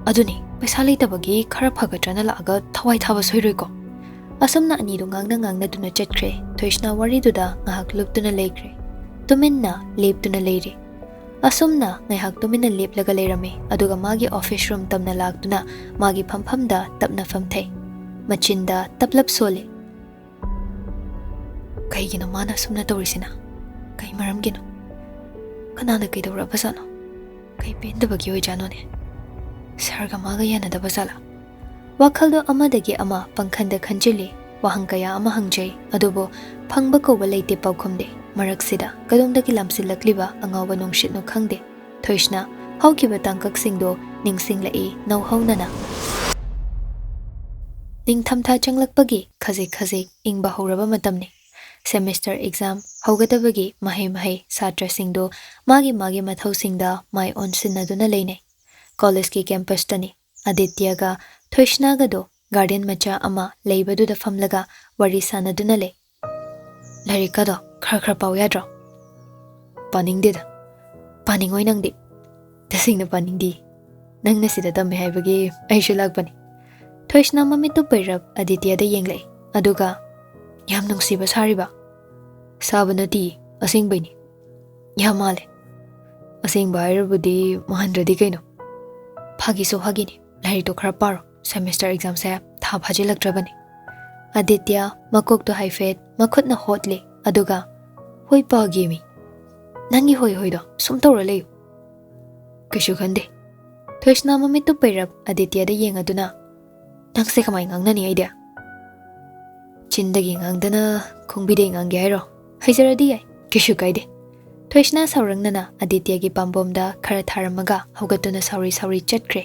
ꯑꯗꯨꯅꯦ, ꯄꯩꯁꯥ ꯂꯩꯇꯕꯒꯤ ꯈꯔ ꯐꯒꯗ꯭ꯔꯅ ꯂꯥꯛꯑꯒ ꯊꯋꯥꯏ ꯊꯥꯕ ꯁꯣꯏꯔꯣꯏꯀꯣ?" ꯑꯁꯨꯝꯅ ꯑꯅꯤꯗꯨ ꯉꯥꯡꯅ ꯉꯥꯡꯅꯗꯨꯅ ꯆꯠꯈ꯭ꯔꯦ꯫ ꯊꯣꯏꯁꯅꯥ ꯋꯥꯔꯤꯗꯨꯗ ꯉꯥꯏꯍꯥꯛ ꯂꯨꯞꯇꯨꯅ ꯂꯩꯈ꯭ꯔꯦ꯫ ꯇꯨꯃꯤꯟꯅ ꯂꯦꯞꯇꯨꯅ ꯂꯩꯔꯦ꯫ ꯑꯁꯨꯝꯅ ꯉꯥꯏꯍꯥꯛ ꯇꯨꯃꯤꯟꯅ ꯂꯦꯞꯂꯒ ꯂꯩꯔꯝꯃꯤ꯫ ꯑꯗꯨꯒ ꯃꯥꯒꯤ ꯑꯣꯐꯤꯁ ꯔꯨꯝ ꯇꯝꯅ ꯂꯥꯛꯇꯨꯅ ꯃꯥꯒꯤ ꯐꯝꯐꯝꯗ ꯇꯞꯅ ꯐꯝꯊꯩ꯫ ꯃꯆꯤꯟꯗ ꯇꯞꯂꯞ ꯁꯣꯜꯂꯤ꯫ "ꯀꯩꯒꯤꯅꯣ ꯃꯥꯅ ꯑꯁꯨꯝꯅ ꯇꯧꯔꯤꯁꯤꯅ? ꯀꯩ ꯃꯔꯝꯒꯤꯅꯣ? ꯀꯅꯥꯅ ꯀꯩꯗꯧꯔꯕꯖꯥꯠꯅꯣ? ꯀꯩ ꯄꯦꯟꯗꯕꯒꯤ ꯑꯣꯏꯖꯥꯠꯅꯣꯅꯦ? ꯁꯥꯔꯒ ꯃꯥꯒ ꯌꯥꯅꯗꯕ ꯖꯥꯠꯂꯥ?" ꯋꯥꯈꯜꯗꯣ ꯑꯃꯗꯒꯤ ꯑꯃ ꯄꯪꯈꯟꯗ ꯈꯟꯖꯤꯜꯂꯤ꯫ ꯋꯥꯍꯪ ꯀꯌꯥ ꯑꯃ ꯍꯪꯖꯩ, ꯑꯗꯨꯕꯨ ꯐꯪꯕ ꯀꯧꯕ ꯂꯩꯇꯦ ꯄꯥꯎꯈꯨꯝꯗꯤ꯫ ꯃꯔꯛꯁꯤꯗ ꯀꯗꯣꯝꯗꯒꯤ ꯂꯥꯝꯁꯤꯜꯂꯛꯂꯤꯕ ꯑꯉꯥꯎꯕ ꯅꯨꯡꯁꯤꯠꯅꯣ ꯈꯪꯗꯦ꯫ ꯊꯣꯏꯁꯅꯥ ꯍꯧꯈꯤꯕ ꯇꯥꯡꯀꯛꯁꯤꯡꯗꯣ ꯅꯤꯡꯁꯤꯡꯂꯛꯏ ꯅꯧꯍꯧꯅꯅ꯫ ꯅꯤꯡꯊꯝꯊꯥ ꯆꯪꯂꯛꯄꯒꯤ ꯈꯖꯤꯛ ꯈꯖꯤꯛ ꯏꯪꯕ ꯍꯧꯔꯕ ꯃꯇꯝꯅꯤ꯫ ꯁꯦꯃꯤꯁꯇꯔ ꯑꯦꯛꯖꯥꯝ ꯍꯧꯒꯗꯕꯒꯤ ꯃꯍꯩ ꯃꯍꯩ ꯁꯥꯇ꯭ꯔꯁꯤꯡꯗꯨ ꯃꯥꯒꯤ ꯃꯥꯒꯤ ꯃꯊꯧꯁꯤꯡꯗ ꯃꯥꯏ ꯑꯣꯟꯁꯤꯟꯅꯗꯨꯅ ꯂꯩꯅꯩ꯫ ꯀꯣꯂꯦꯖꯀꯤ ꯀꯦꯝꯄꯁꯇꯅꯤ꯫ ꯑꯗꯤꯇ꯭ꯌꯒ ꯊꯣꯏꯁꯅꯥꯒꯗꯣ ꯒꯥꯔꯗꯦꯟ ꯃꯆꯥ ꯑꯃ ꯂꯩꯕꯗꯨꯗ ꯐꯝꯂꯒ ꯋꯥꯔꯤ ꯁꯥꯟꯅꯗꯨꯅ ꯂꯩ꯫ "ꯂꯥꯏꯔꯤꯛꯀꯗꯣ ꯈꯔ ꯈꯔ ꯄꯥꯎ ꯌꯥꯗ꯭ꯔꯣ?" "ꯄꯥꯅꯤꯡꯗꯦꯗ꯫ ꯄꯥꯅꯤꯡꯉꯣꯏ ꯅꯪꯗꯤ?" "ꯇꯁꯦꯡꯅ ꯄꯥꯅꯤꯡꯗꯦ꯫ ꯅꯪꯅ ꯁꯤꯗ ꯇꯝꯃꯦ ꯍꯥꯏꯕꯒꯤ ꯑꯩꯁꯨ ꯂꯥꯛꯄꯅꯤ꯫" ꯊꯣꯏꯁꯅꯥ ꯃꯃꯤꯠꯇꯨ ꯄꯩꯔꯞ ꯑꯗꯤꯇ꯭ꯌꯗ ꯌꯦꯡꯂꯛꯏ, ꯑꯗꯨꯒ, "ꯌꯥꯝ ꯅꯨꯡꯁꯤꯕ ꯁꯥꯔꯤꯕ?" "ꯁꯥꯕ ꯅꯠꯇꯤꯌꯦ, ꯑꯁꯦꯡꯕꯩꯅꯤ꯫" "ꯌꯥꯝ ꯃꯥꯜꯂꯦ꯫" "ꯑꯁꯦꯡꯕ ꯍꯥꯏꯔꯕꯨꯗꯤ ꯃꯥꯟꯗ꯭ꯔꯗꯤ ꯀꯩꯅꯣ?" "ꯐꯥꯒꯤꯁꯨ ꯐꯥꯒꯤꯅꯤ꯫ ꯂꯥꯏꯔꯤꯛꯇꯣ ꯈꯔ ꯄꯥꯔꯣ꯫ ꯁꯦꯃꯤꯁꯇꯔ ꯑꯦꯛꯖꯥꯝꯁꯦ ꯊꯥ ꯐꯥꯖꯤꯜꯂꯛꯇ꯭ꯔꯕꯅꯤ꯫" ꯑꯗꯤꯇ꯭ꯌ ꯃꯀꯣꯛꯇꯣ ꯍꯥꯏꯐꯦꯠ ꯃꯈꯨꯠꯅ ꯍꯣꯠꯂꯦ, ꯑꯗꯨꯒ, "ꯍꯣꯏ, ꯄꯥꯒꯦꯃꯤ꯫ ꯅꯪꯒꯤ ꯍꯣꯏ ꯍꯣꯏꯗꯣ ꯁꯨꯝ ꯇꯧꯔ ꯂꯩꯌꯨ꯫" "ꯀꯩꯁꯨ ꯈꯟꯗꯦ꯫" ꯊꯣꯏꯁꯅꯥ ꯃꯃꯤꯠꯇꯨ ꯄꯩꯔꯞ ꯑꯗꯤꯇ꯭ꯌꯗ ꯌꯦꯡꯉꯗꯨꯅ, "ꯅꯪꯁꯦ ꯀꯃꯥꯏ ꯉꯥꯡꯅꯅꯤ ꯑꯩꯗꯤ?" "ꯆꯤꯟꯗꯒꯤ ꯉꯥꯡꯗꯅ ꯈꯣꯡꯕꯤꯗꯩ ꯉꯥꯡꯒꯦ ꯍꯥꯏꯔꯣ? ꯍꯩꯖꯔꯗꯤ ꯌꯥꯏ, ꯀꯩꯁꯨ ꯀꯥꯏꯗꯦ꯫" ꯊꯣꯏꯁꯅꯥ ꯁꯥꯎꯔꯪꯅꯅ ꯑꯗꯤꯇ꯭ꯌꯒꯤ ꯄꯥꯝꯕꯣꯝꯗ ꯈꯔ ꯊꯥꯔꯝꯃꯒ ꯍꯧꯒꯠꯇꯨꯅ ꯁꯥꯎꯔꯤ ꯁꯥꯎꯔꯤ ꯆꯠꯈ꯭ꯔꯦ꯫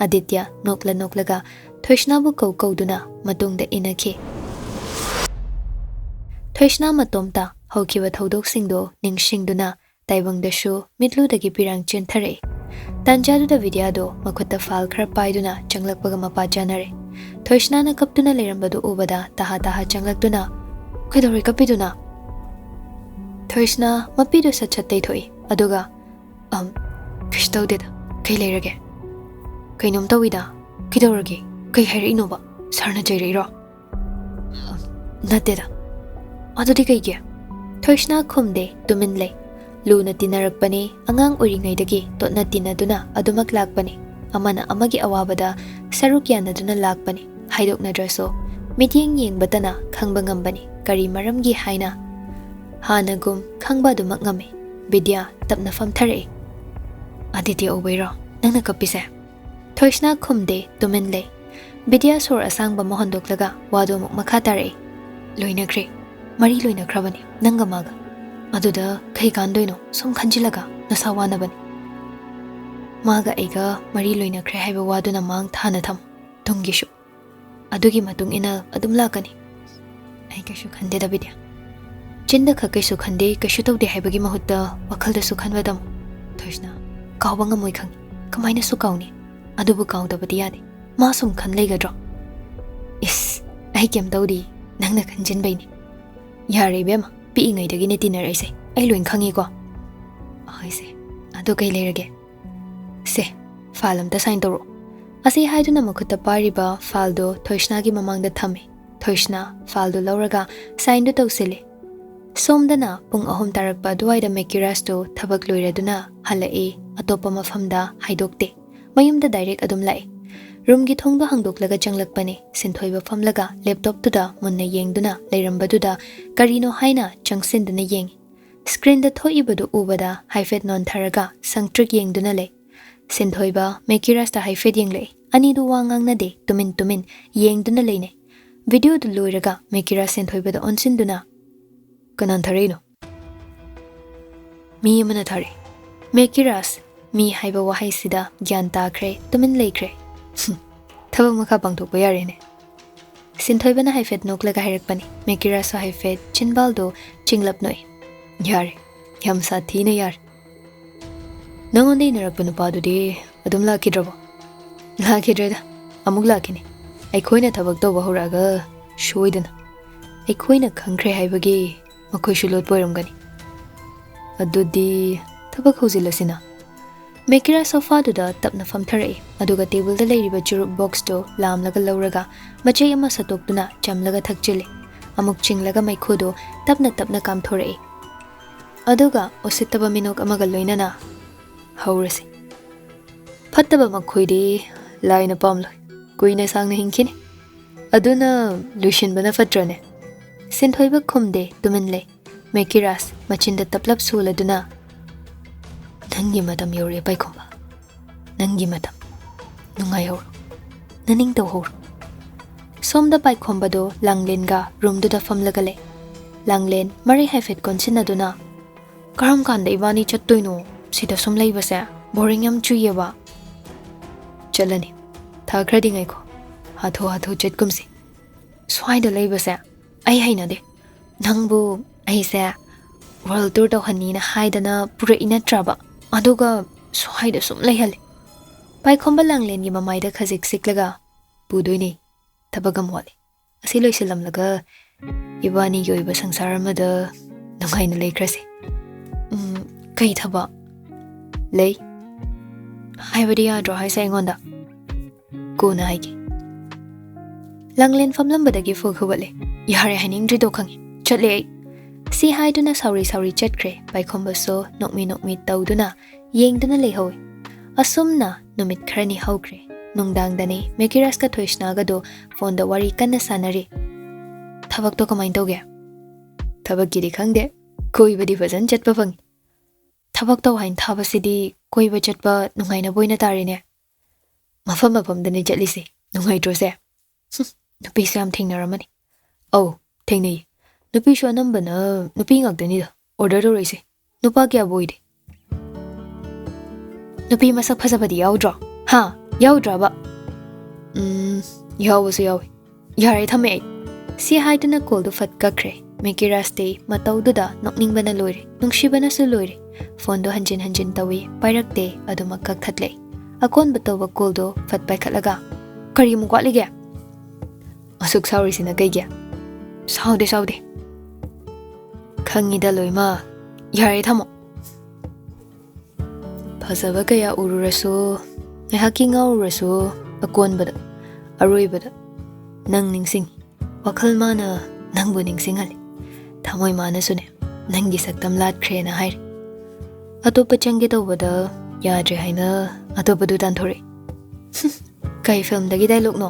ꯑꯗꯤꯇ꯭ꯌ ꯅꯣꯛꯂ ꯅꯣꯛꯂꯒ ꯊꯣꯏꯁꯅꯥꯕꯨ ꯀꯧ ꯀꯧꯗꯨꯅ ꯃꯇꯨꯡꯗ ꯏꯟꯅꯈꯤ꯫ ꯊꯣꯏꯁꯅꯥ ꯃꯇꯣꯝꯇ ꯍꯧꯈꯤꯕ ꯊꯧꯗꯣꯛꯁꯤꯡꯗꯨ ꯅꯤꯡꯁꯤꯡꯗꯨꯅ ꯇꯥꯏꯕꯪꯗꯁꯨ ꯃꯤꯠꯂꯨꯗꯒꯤ ꯄꯤꯔꯥꯡ ꯆꯦꯟꯊꯔꯛꯏ꯫ ꯇꯥꯟꯖꯥꯗꯨꯗ ꯕꯤꯗ꯭ꯌꯥꯗꯣ ꯃꯈꯨꯠꯇ ꯐꯥꯏꯜ ꯈꯔ ꯄꯥꯏꯗꯨꯅ ꯆꯪꯂꯛꯄꯒ ꯃꯄꯥ ꯆꯥꯅꯔꯦ꯫ ꯊꯣꯏꯁꯅꯥꯅ ꯀꯞꯇꯨꯅ ꯂꯩꯔꯝꯕꯗꯨ ꯎꯕꯗ ꯇꯍꯥ ꯇꯍꯥ ꯆꯪꯂꯛꯇꯨꯅ, "ꯀꯩꯗꯧꯔꯦ ꯀꯞꯄꯤꯗꯨꯅ?" ꯊꯣꯏꯁꯅꯥ ꯃꯄꯤꯗꯨ ꯁꯠ ꯁꯠ ꯇꯩꯊꯣꯛꯏ꯫ ꯑꯗꯨꯒ, "ꯑꯝ, ꯀꯩꯁꯨ ꯇꯧꯗꯦꯗ꯫ ꯀꯩ ꯂꯩꯔꯒꯦ? ꯀꯩꯅꯣꯝ ꯇꯧꯏꯗ꯫ ꯀꯩꯗꯧꯔꯒꯦ? ꯀꯩ ꯍꯥꯏꯔꯛꯏꯅꯣꯕ? ꯁꯥꯔꯅ ꯆꯩꯔꯛꯏꯔꯣ?" "ꯑꯝ, ꯅꯠꯇꯦꯗ꯫" "ꯑꯗꯨꯗꯤ ꯀꯩꯒꯤ?" ꯊꯣꯏꯁꯅꯥ ꯈꯨꯝꯗꯦ, ꯇꯨꯃꯤꯟ ꯂꯩ꯫ ꯂꯨꯅ ꯇꯤꯟꯅꯔꯛꯄꯅꯤ, ꯑꯉꯥꯡ ꯑꯣꯏꯔꯤꯉꯩꯗꯒꯤ ꯇꯣꯠꯅ ꯇꯤꯟꯅꯗꯨꯅ ꯑꯗꯨꯃꯛ ꯂꯥꯛꯄꯅꯤ꯫ ꯑꯃꯅ ꯑꯃꯒꯤ ꯑꯋꯥꯕꯗ ꯁꯔꯨꯛ ꯌꯥꯅꯗꯨꯅ ꯂꯥꯛꯄꯅꯤ꯫ ꯍꯥꯏꯗꯣꯛꯅꯗ꯭ꯔꯁꯨ ꯃꯤꯠꯌꯦꯡ ꯌꯦꯡꯕꯇꯅ ꯈꯪꯕ ꯉꯝꯕꯅꯤ ꯀꯔꯤ ꯃꯔꯝꯒꯤ ꯍꯥꯏꯅ꯫ ꯍꯥꯟꯅꯒꯨꯝ ꯈꯪꯕ ꯑꯗꯨꯃꯛ ꯉꯝꯃꯤ꯫ ꯕꯤꯗ꯭ꯌꯥ ꯇꯞꯅ ꯐꯝꯊꯔꯛꯏ꯫ "ꯑꯗꯤꯇ꯭ꯌ ꯎꯕꯩꯔꯣ ꯅꯪꯅ ꯀꯞꯄꯤꯁꯦ?" ꯊꯣꯏꯁꯅꯥ ꯈꯨꯝꯗꯦ, ꯇꯨꯃꯤꯟ ꯂꯩ꯫ ꯕꯤꯗ꯭ꯌꯥ ꯁꯣꯔ ꯑꯁꯥꯡꯕ ꯑꯃ ꯍꯣꯟꯗꯣꯛꯂꯒ ꯋꯥꯗꯨ ꯑꯃꯨꯛ ꯃꯈꯥ ꯇꯥꯔꯛꯏ꯫ "ꯂꯣꯏꯅꯈ꯭ꯔꯦ꯫ ꯃꯔꯤ ꯂꯣꯏꯅꯈ꯭ꯔꯕꯅꯤ ꯅꯪꯒ ꯃꯥꯒ꯫ ꯑꯗꯨꯗ ꯀꯩ ꯀꯥꯟꯗꯣꯏꯅꯣ ꯁꯨꯝ ꯈꯟꯖꯤꯜꯂꯒ ꯅꯁꯥ ꯋꯥꯅꯕꯅꯤ꯫ ꯃꯥꯒ ꯑꯩꯒ ꯃꯔꯤ ꯂꯣꯏꯅꯈ꯭ꯔꯦ ꯍꯥꯏꯕ ꯋꯥꯗꯨꯅ ꯃꯥꯡ ꯊꯥꯅ ꯊꯝꯃꯨ꯫ ꯇꯨꯡꯒꯤꯁꯨ ꯑꯗꯨꯒꯤ ꯃꯇꯨꯡ ꯏꯟꯅ ꯑꯗꯨꯝ ꯂꯥꯛꯀꯅꯤ꯫" "ꯑꯩ ꯀꯩꯁꯨ ꯈꯟꯗꯦꯗ ꯕꯤꯗ꯭ꯌꯥ꯫ ꯆꯤꯟꯗ ꯈꯛ ꯀꯩꯁꯨ ꯈꯟꯗꯦ, ꯀꯩꯁꯨ ꯇꯧꯗꯦ ꯍꯥꯏꯕꯒꯤ ꯃꯍꯨꯠꯇ ꯋꯥꯈꯜꯗꯁꯨ ꯈꯟꯕ ꯇꯝꯃꯨ꯫ ꯊꯣꯏꯁꯅꯥ, ꯀꯥꯎꯕ ꯉꯝꯃꯣꯏ ꯈꯪꯉꯤ꯫ ꯀꯃꯥꯏꯅꯁꯨ ꯀꯥꯎꯅꯤ? ꯑꯗꯨꯕꯨ ꯀꯥꯎꯗꯕꯗꯤ ꯌꯥꯗꯦ꯫ ꯃꯥ ꯁꯨꯝ ꯈꯟ ꯂꯩꯒꯗ꯭ꯔꯣ?" "ꯏꯁ, ꯑꯩ ꯀꯩꯝ ꯇꯧꯗꯦ, ꯅꯪꯅ ꯈꯟꯖꯤꯟꯕꯩꯅꯤ꯫" "ꯌꯥꯔꯦ ꯏꯕꯦꯝꯃ, ꯄꯤꯛꯏꯉꯩꯗꯒꯤꯅꯦ ꯇꯤꯟꯅꯔꯛꯏꯁꯦ, ꯑꯩ ꯂꯣꯏ ꯈꯪꯉꯤꯀꯣ꯫" "ꯍꯣꯏꯁꯦ, ꯑꯗꯣ ꯀꯩ ꯂꯩꯔꯒꯦ? ꯁꯦ, ꯐꯥꯏꯜ ꯑꯝꯇ ꯁꯥꯏꯟ ꯇꯧꯔꯛꯑꯣ꯫" ꯑꯁꯤ ꯍꯥꯏꯗꯨꯅ ꯃꯈꯨꯠꯇ ꯄꯥꯏꯔꯤꯕ ꯐꯥꯏꯜꯗꯣ ꯊꯣꯏꯁꯅꯥꯒꯤ ꯃꯃꯥꯡꯗ ꯊꯝꯃꯤ꯫ ꯊꯣꯏꯁꯅꯥ ꯐꯥꯏꯜꯗꯣ ꯂꯧꯔꯒ ꯁꯥꯏꯟꯗꯨ ꯇꯧꯁꯤꯜꯂꯤ꯫ ꯁꯣꯝꯗꯅ ꯄꯨꯡ ꯑꯍꯨꯝ ꯇꯥꯔꯛꯄ ꯑꯗꯨꯋꯥꯏꯗ ꯃꯦꯀꯤꯔꯥꯁꯇꯨ ꯊꯕꯛ ꯂꯣꯏꯔꯗꯨꯅ ꯍꯜꯂꯛꯏ꯫ ꯑꯇꯣꯞꯄ ꯃꯐꯝꯗ ꯍꯥꯏꯗꯣꯛꯇꯦ꯫ ꯃꯌꯨꯝꯗ ꯗꯥꯏꯔꯦꯛ ꯑꯗꯨꯝ ꯂꯥꯛꯏ꯫ ꯔꯨꯝꯒꯤ ꯊꯣꯡꯗꯣ ꯍꯥꯡꯗꯣꯛꯂꯒ ꯆꯪꯂꯛꯄꯅꯤ꯫ ꯁꯤꯟꯊꯣꯏꯕ ꯐꯝꯂꯒ ꯂꯦꯞꯇꯣꯞꯇꯨꯗ ꯃꯨꯟꯅ ꯌꯦꯡꯗꯨꯅ ꯂꯩꯔꯝꯕꯗꯨꯗ ꯀꯔꯤꯅꯣ ꯍꯥꯏꯅ ꯆꯪꯁꯤꯟꯗꯨꯅ ꯌꯦꯡꯏ꯫ ꯁ꯭ꯀ꯭ꯔꯤꯟꯗ ꯊꯣꯛꯏꯕꯗꯨ ꯎꯕꯗ ꯍꯥꯏꯐꯦꯠ ꯅꯣꯟꯊꯔꯒ ꯁꯪꯇ꯭ꯔꯤꯛ ꯌꯦꯡꯗꯨꯅ ꯂꯩ꯫ ꯁꯤꯟꯊꯣꯏꯕ ꯃꯦꯀꯤꯔꯥꯁꯇ ꯍꯥꯏꯐꯦꯠ ꯌꯦꯡꯂꯛꯏ꯫ ꯑꯅꯤꯗꯨ ꯋꯥ ꯉꯥꯡꯅꯗꯦ, ꯇꯨꯃꯤꯟ ꯇꯨꯃꯤꯟ ꯌꯦꯡꯗꯨꯅ ꯂꯩꯅꯩ꯫ ꯚꯤꯗꯤꯑꯣꯗꯨ ꯂꯣꯏꯔꯒ ꯃꯦꯀꯤꯔꯥꯁ ꯁꯤꯟꯊꯣꯏꯕꯗ ꯑꯣꯟꯁꯤꯟꯗꯨꯅ, "ꯀꯅꯥꯅ ꯊꯥꯔꯛꯏꯅꯣ?" "ꯃꯤ ꯑꯃꯅ ꯊꯥꯔꯛꯏ꯫" ꯃꯦꯀꯤꯔꯥꯁ ꯃꯤ ꯍꯥꯏꯕ ꯋꯥꯍꯩꯁꯤꯗ ꯒ꯭ꯌꯥꯟ ꯇꯥꯈ꯭ꯔꯦ, ꯇꯨꯃꯤꯟ ꯂꯩꯈ꯭ꯔꯦ꯫ "ꯍꯨꯝ, ꯊꯕꯛ ꯃꯈꯥ ꯄꯥꯡꯊꯣꯛꯄ ꯌꯥꯔꯦꯅꯦ꯫ ꯁꯤꯟꯊꯣꯏꯕꯅ ꯍꯥꯏꯐꯦꯠ ꯅꯣꯛꯂꯒ ꯍꯥꯏꯔꯛꯄꯅꯤ꯫ ꯃꯦꯀꯤꯔꯥꯁꯁꯨ ꯍꯥꯏꯐꯦꯠ ꯆꯤꯟꯕꯥꯜꯗꯣ ꯆꯤꯡꯂꯞ ꯅꯣꯛꯏ꯫ "ꯌꯥꯔꯦ, ꯌꯥꯝ ꯁꯥꯊꯤꯅ ꯌꯥꯔꯦ꯫ ꯅꯉꯣꯟꯗ ꯏꯟꯅꯔꯛꯄ ꯅꯨꯄꯥꯗꯨꯗꯤ ꯑꯗꯨꯝ ꯂꯥꯛꯈꯤꯗ꯭ꯔꯕꯣ?" "ꯂꯥꯛꯈꯤꯗ꯭ꯔꯦꯗ, ꯑꯃꯨꯛ ꯂꯥꯛꯈꯤꯅꯤ꯫ ꯑꯩꯈꯣꯏꯅ ꯊꯕꯛ ꯇꯧꯕ ꯍꯧꯔꯛꯑꯒ ꯁꯣꯏꯗꯅ꯫ ꯑꯩꯈꯣꯏꯅ ꯈꯪꯈ꯭ꯔꯦ ꯍꯥꯏꯕꯒꯤ ꯃꯈꯣꯏꯁꯨ ꯂꯣꯠꯄ ꯑꯣꯏꯔꯝꯒꯅꯤ꯫ ꯑꯗꯨꯗꯤ ꯊꯕꯛ ꯍꯧꯖꯤꯜꯂꯁꯤꯅ꯫" ꯃꯦꯀꯤꯔꯥ ꯁꯣꯐꯥꯗꯨꯗ ꯇꯞꯅ ꯐꯝꯊꯔꯛꯏ, ꯑꯗꯨꯒ ꯇꯦꯕꯜꯗ ꯂꯩꯔꯤꯕ ꯆꯨꯔꯨꯞ ꯕꯣꯛꯁꯇꯣ ꯂꯥꯝꯂꯒ ꯂꯧꯔꯒ ꯃꯆꯩ ꯑꯃ ꯁꯠꯇꯣꯛꯇꯨꯅ ꯆꯝꯂꯒ ꯊꯛꯆꯤꯜꯂꯤ꯫ ꯑꯃꯨꯛ ꯆꯤꯡꯂꯒ ꯃꯩꯈꯨꯗꯣ ꯇꯞꯅ ꯇꯞꯅ ꯀꯥꯝꯊꯣꯔꯛꯏ꯫ ꯑꯗꯨꯒ ꯎꯁꯤꯠꯇꯕ ꯃꯤꯅꯣꯛ ꯑꯃꯒ ꯂꯣꯏꯅꯅ, "ꯍꯧꯔꯁꯤ꯫ ꯐꯠꯇꯕ ꯃꯈꯣꯏꯗꯤ ꯂꯥꯏꯅ ꯄꯥꯝꯂꯣꯏ, ꯀꯨꯏꯅ ꯁꯥꯡꯅ ꯍꯤꯡꯈꯤꯅꯤ꯫ ꯑꯗꯨꯅ ꯂꯣꯏꯁꯤꯟꯕꯅ ꯐꯠꯇ꯭ꯔꯅꯦ?" ꯁꯤꯟꯊꯣꯏꯕ ꯈꯨꯝꯗꯦ, ꯇꯨꯃꯤꯟ ꯂꯩ꯫ ꯃꯦꯀꯤꯔꯥꯁ ꯃꯆꯤꯟꯗ ꯇꯞꯂꯞ ꯁꯣꯜꯂꯗꯨꯅ, "ꯅꯪꯒꯤ ꯃꯇꯝ ꯌꯧꯔꯛꯑꯦ ꯄꯥꯏꯈꯣꯝꯕ, ꯅꯪꯒꯤ ꯃꯇꯝ꯫ ꯅꯨꯡꯉꯥꯏꯍꯧꯔꯣ, ꯅꯅꯤꯡ ꯇꯧꯍꯧꯔꯣ꯫" ꯁꯣꯝꯗ ꯄꯥꯏꯈꯣꯝꯕꯗꯣ ꯂꯥꯡꯂꯦꯟꯒ ꯔꯨꯝꯗꯨꯗ ꯐꯝꯂꯒ ꯂꯩ꯫ ꯂꯥꯡꯂꯦꯟ ꯃꯔꯩ ꯍꯥꯏꯐꯦꯠ ꯀꯣꯟꯁꯤꯟꯅꯗꯨꯅ, "ꯀꯔꯝ ꯀꯥꯟꯗ ꯏꯕꯥꯅꯤ ꯆꯠꯇꯣꯏꯅꯣ? ꯁꯤꯗ ꯁꯨꯝ ꯂꯩꯕꯁꯦ ꯕꯣꯔꯤꯡ ꯌꯥꯝ ꯆꯨꯏꯌꯦꯕ꯫" "ꯆꯠꯂꯅꯤ, ꯊꯥ ꯈꯔꯗꯤ ꯉꯥꯏꯈꯣ, ꯍꯥꯊꯨ ꯍꯥꯊꯨ ꯆꯠꯀꯨꯝꯁꯤ꯫ ꯁ꯭ꯋꯥꯏꯗ ꯂꯩꯕꯁꯦ ꯑꯩ ꯍꯩꯅꯗꯦ꯫ ꯅꯪꯕꯨ ꯑꯩꯁꯦ ꯋꯥꯔꯜ ꯇꯨꯔ ꯇꯧꯍꯟꯅꯤꯅ ꯍꯥꯏꯗꯅ ꯄꯨꯔꯛꯏ ꯅꯠꯇ꯭ꯔꯕ? ꯑꯗꯨꯒ ꯁ꯭ꯋꯥꯏꯗ ꯁꯨꯝ ꯂꯩꯍꯜꯂꯤ꯫" ꯄꯥꯏꯈꯣꯝꯕ ꯂꯥꯡꯂꯦꯟꯒꯤ ꯃꯃꯥꯏꯗ ꯈꯖꯤꯛ ꯁꯤꯛꯂꯒ, "ꯄꯨꯗꯣꯏꯅꯦ, ꯊꯕꯛ ꯑꯃ ꯋꯥꯠꯂꯤ꯫ ꯑꯁꯤ ꯂꯣꯏꯁꯤꯜꯂꯝꯂꯒ ꯏꯕꯥꯅꯤꯒꯤ ꯑꯣꯏꯕ ꯁꯪꯁꯥꯔ ꯑꯃꯗ ꯅꯨꯡꯉꯥꯏꯅ ꯂꯩꯈ꯭ꯔꯁꯤ꯫" "ꯎꯝ, ꯀꯩ ꯊꯕꯛ ꯂꯩ? ꯍꯥꯏꯕꯗꯤ ꯌꯥꯗ꯭ꯔꯣ ꯍꯥꯏꯁꯦ ꯑꯩꯉꯣꯟꯗ?" "ꯀꯣꯟꯅ ꯍꯥꯏꯒꯦ꯫" ꯂꯥꯡꯂꯦꯟ ꯐꯝꯂꯝꯕꯗꯒꯤ ꯐꯨꯛ ꯍꯧꯒꯠꯂꯦ꯫ "ꯌꯥꯔꯦ, ꯍꯥꯏꯅꯤꯡꯗ꯭ꯔꯤꯗꯣ ꯈꯪꯉꯦ, ꯆꯠꯂꯦ ꯑꯩ꯫" ꯁꯤ ꯍꯥꯏꯗꯨꯅ ꯁꯥꯎꯔꯤ ꯁꯥꯎꯔꯤ ꯆꯠꯈ꯭ꯔꯦ꯫ ꯄꯥꯏꯈꯣꯝꯕꯁꯨ ꯅꯣꯛꯃꯤ ꯅꯣꯛꯃꯤ ꯇꯧꯗꯨꯅ ꯌꯦꯡꯗꯨꯅ ꯂꯩꯍꯧꯏ꯫ ꯑꯁꯨꯝꯅ ꯅꯨꯃꯤꯠ ꯈꯔꯅꯤ ꯍꯧꯈ꯭ꯔꯦ꯫ ꯅꯨꯡꯗꯥꯡꯗꯅꯤ ꯃꯦꯀꯤꯔꯥꯁꯀ ꯊꯣꯏꯁꯅꯥꯒꯗꯣ ꯐꯣꯟꯗ ꯋꯥꯔꯤ ꯀꯟꯅ ꯁꯥꯟꯅꯔꯤ꯫ "ꯊꯕꯛꯇꯣ ꯀꯃꯥꯏꯅ ꯇꯧꯒꯦ?" "ꯊꯕꯛꯀꯤꯗꯤ ꯈꯪꯗꯦ, ꯀꯣꯏꯕꯗꯤ ꯐꯖꯅ ꯆꯠꯄ ꯐꯪꯉꯤ꯫" "ꯊꯕꯛ ꯇꯧ ꯍꯥꯏꯅ ꯊꯥꯕꯁꯤꯗꯤ ꯀꯣꯏꯕ ꯆꯠꯄ ꯅꯨꯡꯉꯥꯏꯅꯕ ꯑꯣꯏꯅ ꯇꯥꯔꯦꯅꯦ꯫ ꯃꯐꯝ ꯃꯐꯝꯗꯅꯦ ꯆꯠꯂꯤꯁꯦ, ꯅꯨꯡꯉꯥꯏꯇ꯭ꯔꯣꯁꯦ?" "ꯍꯨꯝ, ꯅꯨꯄꯤꯁꯨ ꯌꯥꯝ ꯊꯦꯡꯅꯔꯝꯃꯅꯤ꯫" "ꯑꯧ, ꯊꯦꯡꯅꯩ꯫ ꯅꯨꯄꯤꯁꯨ ꯑꯅꯝꯕꯅ ꯅꯨꯄꯤ ꯉꯥꯛꯇꯅꯤꯗ ꯑꯣꯔꯗꯔ ꯇꯧꯔꯛꯏꯁꯦ꯫ ꯅꯨꯄꯥ ꯀꯌꯥꯕꯨ ꯑꯣꯏꯗꯦ꯫" "ꯅꯨꯄꯤ ꯃꯁꯛ ꯐꯖꯕꯗꯤ ꯌꯥꯎꯗ꯭ꯔꯣ? ꯍꯥ? ꯌꯥꯎꯗ꯭ꯔꯕ?" "ꯎꯝ, ꯌꯥꯎꯕꯁꯨ ꯌꯥꯎꯏ꯫ ꯌꯥꯔꯦ, ꯊꯝꯃꯦ ꯑꯩ꯫" ꯁꯤ ꯍꯥꯏꯗꯨꯅ ꯀꯣꯜꯗꯨ ꯐꯠ ꯀꯛꯈ꯭ꯔꯦ꯫ ꯃꯦꯀꯤꯔꯥꯖꯇꯤ ꯃꯇꯧꯗꯨꯗ ꯅꯣꯛꯅꯤꯡꯕꯅ ꯂꯣꯏꯔꯦ, ꯅꯨꯡꯁꯤꯕꯅꯁꯨ ꯂꯣꯏꯔꯦ꯫ ꯐꯣꯟꯗꯣ ꯍꯟꯖꯤꯟ ꯍꯟꯖꯤꯟ ꯇꯧꯏ, ꯄꯥꯏꯔꯛꯇꯦ, ꯑꯗꯨꯃꯛ ꯀꯛꯊꯠꯂꯦ꯫ ꯑꯀꯣꯟꯕ ꯇꯧꯕ ꯀꯣꯜꯗꯣ ꯐꯠ ꯄꯥꯏꯈꯠꯂꯒ, "ꯀꯔꯤꯃꯨꯛ ꯋꯥꯠꯂꯤꯒꯦ?" "ꯑꯁꯨꯛ ꯁꯥꯎꯔꯤꯁꯤꯅ ꯀꯩꯒꯤ?" "ꯁꯥꯎꯗꯦ, ꯁꯥꯎꯗꯦ꯫ ꯈꯪꯉꯤꯗ ꯂꯣꯏꯃꯛ꯫ ꯌꯥꯔꯦ, ꯊꯝꯃꯣ꯫" ꯐꯖꯕ ꯀꯌꯥ ꯎꯔꯨꯔꯁꯨ, ꯉꯥꯏꯍꯥꯛꯀꯤ ꯉꯥꯎꯔꯨꯔꯁꯨ, ꯑꯀꯣꯟꯕꯗ, ꯑꯔꯣꯏꯕꯗ ꯅꯪ ꯅꯤꯡꯁꯤꯡꯉꯤ꯫ ꯋꯥꯈꯜ ꯃꯥꯅ ꯅꯪꯕꯨ ꯅꯤꯡꯁꯤꯡꯍꯜꯂꯤ꯫ ꯊꯃꯣꯏ ꯃꯥꯅꯁꯨꯅꯦ, ꯅꯪꯒꯤ ꯁꯛꯇꯝ ꯂꯥꯠꯈ꯭ꯔꯦꯅ ꯍꯥꯏꯔꯤ꯫ ꯑꯇꯣꯞꯄ ꯆꯪꯒꯦ ꯇꯧꯕꯗ ꯌꯥꯗ꯭ꯔꯦ ꯍꯥꯏꯅ ꯑꯇꯣꯞꯄꯗꯨ ꯇꯥꯟꯊꯣꯔꯛꯏ꯫ ꯀꯩ ꯐꯤꯂꯝꯗꯒꯤ ꯗꯥꯏꯂꯣꯛꯅꯣ?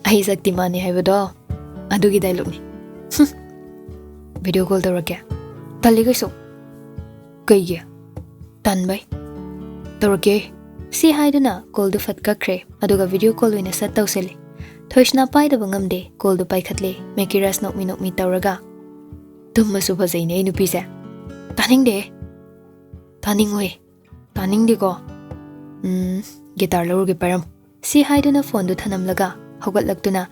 ꯑꯩ ꯁꯛꯇꯤꯃꯥꯟꯅꯤ ꯍꯥꯏꯕꯗꯣ ꯑꯗꯨꯒꯤ ꯗꯥꯏꯂꯣꯛꯅꯤ꯫ ꯚꯤꯗꯤꯑꯣ ꯀꯣꯜ ꯇꯧꯔꯛꯀꯦ꯫ ꯇꯜꯂꯤ ꯀꯩꯁꯨ꯫ ꯀꯩꯒꯤ? ꯇꯟꯕꯩ꯫ ꯇꯧꯔꯛꯀꯦ꯫ ꯁꯤ ꯍꯥꯏꯗꯨꯅ ꯀꯣꯜꯗꯨ ꯐꯠ ꯀꯛꯈ꯭ꯔꯦ, ꯑꯗꯨꯒ ꯚꯤꯗꯤꯑꯣ ꯀꯣꯜ ꯑꯣꯏꯅ ꯁꯠ ꯇꯧꯁꯤꯜꯂꯦ꯫ ꯊꯣꯏꯁꯅꯥ ꯄꯥꯏꯗꯕ ꯉꯝꯗꯦ, ꯀꯣꯜꯗꯨ ꯄꯥꯏꯈꯠꯂꯦ꯫ ꯃꯦꯀꯤꯔꯥꯖ ꯅꯣꯛꯃꯤ ꯅꯣꯛꯃꯤ ꯇꯧꯔꯒ, "ꯇꯨꯝꯃꯁꯨ ꯐꯖꯩꯅꯦ ꯑꯩ ꯅꯨꯄꯤꯁꯦ꯫" "ꯇꯥꯅꯤꯡꯗꯦ꯫ ꯇꯥꯅꯤꯡꯉꯣꯏ꯫ ꯇꯥꯅꯤꯡꯗꯦꯀꯣ꯫ ꯎꯝ, ꯒꯤꯇꯥꯔ ꯂꯧꯔꯨꯒꯦ, ꯄꯥꯏꯔꯝꯃꯨ꯫" ꯁꯤ ꯍꯥꯏꯗꯨꯅ ꯐꯣꯟꯗꯨ ꯊꯅꯝꯂꯒ ꯍꯧꯒꯠꯂꯛꯇꯨꯅ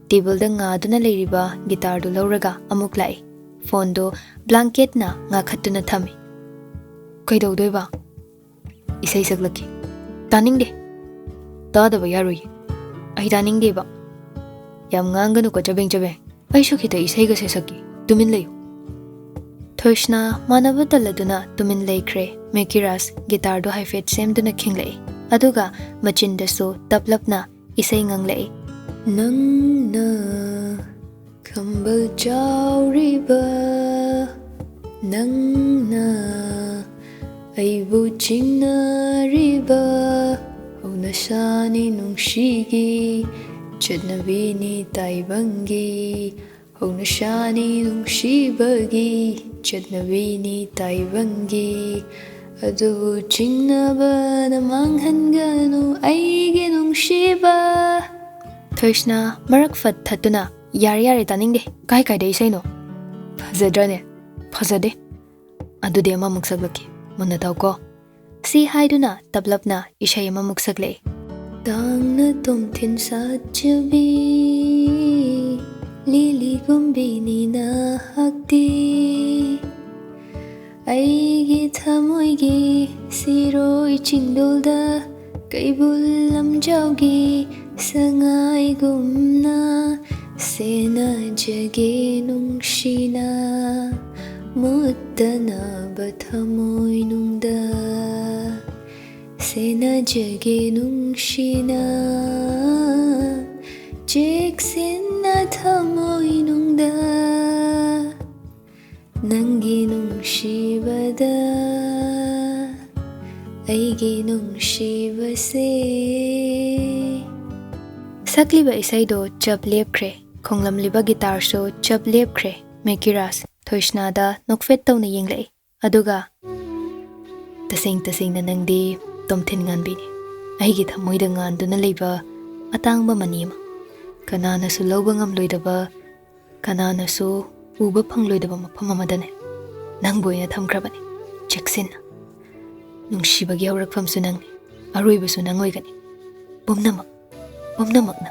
ꯇꯦꯕꯜꯗ ꯉꯥꯗꯨꯅ ꯂꯩꯔꯤꯕ ꯒꯤꯇꯥꯔꯗꯨ ꯂꯧꯔꯒ ꯑꯃꯨꯛ ꯂꯥꯛꯏ꯫ ꯐꯣꯟꯗꯨ ꯕ꯭ꯂꯥꯡꯀꯦꯠꯅ ꯉꯥꯈꯠꯇꯨꯅ ꯊꯝꯃꯤ꯫ "ꯀꯩꯗꯧꯗꯣꯏꯕ?" "ꯏꯁꯩ ꯁꯛꯂꯛꯀꯦ꯫" "ꯇꯥꯅꯤꯡꯗꯦ꯫ ꯇꯥꯗꯕ ꯌꯥꯔꯣꯏꯌꯦ꯫ ꯑꯩ ꯇꯥꯅꯤꯡꯗꯦꯕ꯫" "ꯌꯥꯝ ꯉꯥꯡꯒꯅꯨꯀꯣ ꯆꯕꯦꯡ ꯆꯕꯦꯡ꯫ ꯑꯩꯁꯨ ꯈꯤꯇ ꯏꯁꯩꯒꯁꯦ ꯁꯛꯀꯦ꯫ ꯇꯨꯃꯤꯟ ꯂꯩꯌꯨ꯫" ꯊꯣꯏꯁꯅꯥ ꯃꯥꯟꯅꯕ ꯇꯜꯂꯗꯨꯅ ꯇꯨꯃꯤꯟ ꯂꯩꯈ꯭ꯔꯦ꯫ ꯃꯦꯀꯤꯔꯥꯖ ꯒꯤꯇꯥꯔꯗꯨ ꯍꯥꯏꯐꯦꯠ ꯁꯦꯝꯗꯨꯅ ꯈꯤꯡꯂꯛꯏ꯫ ꯑꯗꯨꯒ ꯃꯆꯤꯟꯗꯁꯨ ꯇꯞꯂꯞꯅ ꯏꯁꯩ ꯉꯪꯂꯛꯏ꯫ "ꯅꯪꯅ ꯈꯝꯕꯜ ꯆꯥꯎꯔꯤꯕ, ꯅꯪꯅ ꯑꯩꯕꯨ ꯆꯤꯡꯅꯔꯤꯕ, ꯍꯧꯅꯁꯥꯅꯤ ꯅꯨꯡꯁꯤꯒꯤ, ꯆꯠꯅꯕꯤꯅꯤ ꯇꯥꯏꯕꯪꯒꯤ, ꯍꯧꯅꯁꯥꯅꯤ ꯅꯨꯡꯁꯤꯕꯒꯤ, ꯆꯠꯅꯕꯤꯅꯤ ꯇꯥꯏꯕꯪꯒꯤ, ꯑꯗꯨꯕꯨ ꯆꯤꯡꯅꯕꯅ ꯃꯥꯡꯍꯟꯒꯅꯨ ꯑꯩꯒꯤ ꯅꯨꯡꯁꯤꯕ꯫" ꯊꯣꯏꯁꯅꯥ ꯃꯔꯛ ꯐꯠ ꯊꯠꯇꯨꯅ, "ꯌꯥꯔꯦ, ꯌꯥꯔꯦ, ꯇꯥꯅꯤꯡꯗꯦ꯫ ꯀꯥꯏ ꯀꯥꯏꯗ ꯏꯁꯩꯅꯣ? ꯐꯖꯗ꯭ꯔꯅꯦ?" "ꯐꯖꯗꯦ꯫ ꯑꯗꯨꯗꯤ ꯑꯃꯃꯨꯛ ꯁꯛꯂꯛꯀꯦ꯫ ꯃꯨꯟꯅ ꯇꯥꯎꯀꯣ꯫" ꯁꯤ ꯍꯥꯏꯗꯨꯅ ꯇꯞꯂꯞꯅ ꯏꯁꯩ ꯑꯃꯃꯨꯛ ꯁꯛꯂꯛꯏ꯫ ꯇꯥꯡꯅ ꯇꯣꯝꯊꯤꯟ ꯁꯥꯠꯆꯕꯤ ꯂꯤꯂꯤꯒꯨꯝꯕꯤ ꯅꯍꯥꯛꯇꯤ꯫ ꯑꯩꯒꯤ ꯊꯃꯣꯏꯒꯤ ꯁꯤꯔꯣꯏ ꯆꯤꯡꯗꯣꯜꯗ ꯀꯩꯕꯨꯜ ꯂꯝꯖꯥꯎꯒꯤ ꯁꯉꯥꯏꯒꯨꯝꯅ ꯁꯦꯟꯅꯖꯒꯦ ꯅꯨꯡꯁꯤꯅ ꯃꯨꯠꯇꯅꯕ ꯊꯃꯣꯏꯅꯨꯡꯗ꯫ ꯁꯦꯟꯅꯖꯒꯦ ꯅꯨꯡꯁꯤꯅ ꯆꯦꯛꯁꯤꯟꯅ ꯊꯃꯣꯏꯅꯨꯡꯗ꯫ ꯅꯪꯒꯤ ꯅꯨꯡꯁꯤꯕꯗ ꯑꯩꯒꯤ ꯅꯨꯡꯁꯤꯕꯁꯦ꯫ ꯁꯛꯂꯤꯕ ꯏꯁꯩꯗꯣ ꯆꯞ ꯂꯦꯞꯈ꯭ꯔꯦ, ꯈꯣꯡꯂꯝꯂꯤꯕ ꯒꯤꯇꯥꯔꯁꯨ ꯆꯞ ꯂꯦꯞꯈ꯭ꯔꯦ꯫ ꯃꯦꯀꯤꯔꯥꯖ ꯊꯣꯏꯁꯅꯥꯗ ꯅꯣꯛꯐꯦꯠ ꯇꯧꯅ ꯌꯦꯡꯂꯛꯏ, ꯑꯗꯨꯒ, "ꯇꯁꯦꯡ ꯇꯁꯦꯡꯅ ꯅꯪꯗꯤ ꯇꯣꯝꯊꯤꯟ ꯉꯥꯟꯕꯤꯅꯤ, ꯑꯩꯒꯤ ꯊꯃꯣꯏꯗ ꯉꯥꯟꯗꯨꯅ ꯂꯩꯕ ꯑꯇꯥꯡꯕ ꯃꯅꯤ ꯑꯃ, ꯀꯅꯥꯅꯁꯨ ꯂꯧꯕ ꯉꯝꯂꯣꯏꯗꯕ, ꯀꯅꯥꯅꯁꯨ ꯎꯕ ꯐꯪꯂꯣꯏꯗꯕ ꯃꯐꯝ ꯑꯃꯗꯅꯦ ꯅꯪꯕꯨ ꯑꯩꯅ ꯊꯝꯈ꯭ꯔꯕꯅꯤ꯫ ꯆꯦꯛꯁꯤꯟꯅ꯫ ꯅꯨꯡꯁꯤꯕꯒꯤ ꯍꯧꯔꯛꯐꯝꯁꯨ ꯅꯪꯅꯤ, ꯑꯔꯣꯏꯕꯁꯨ ꯅꯪ ꯑꯣꯏꯒꯅꯤ꯫ ꯄꯨꯝꯅꯃꯛ, ꯄꯨꯝꯅꯃꯛꯅ,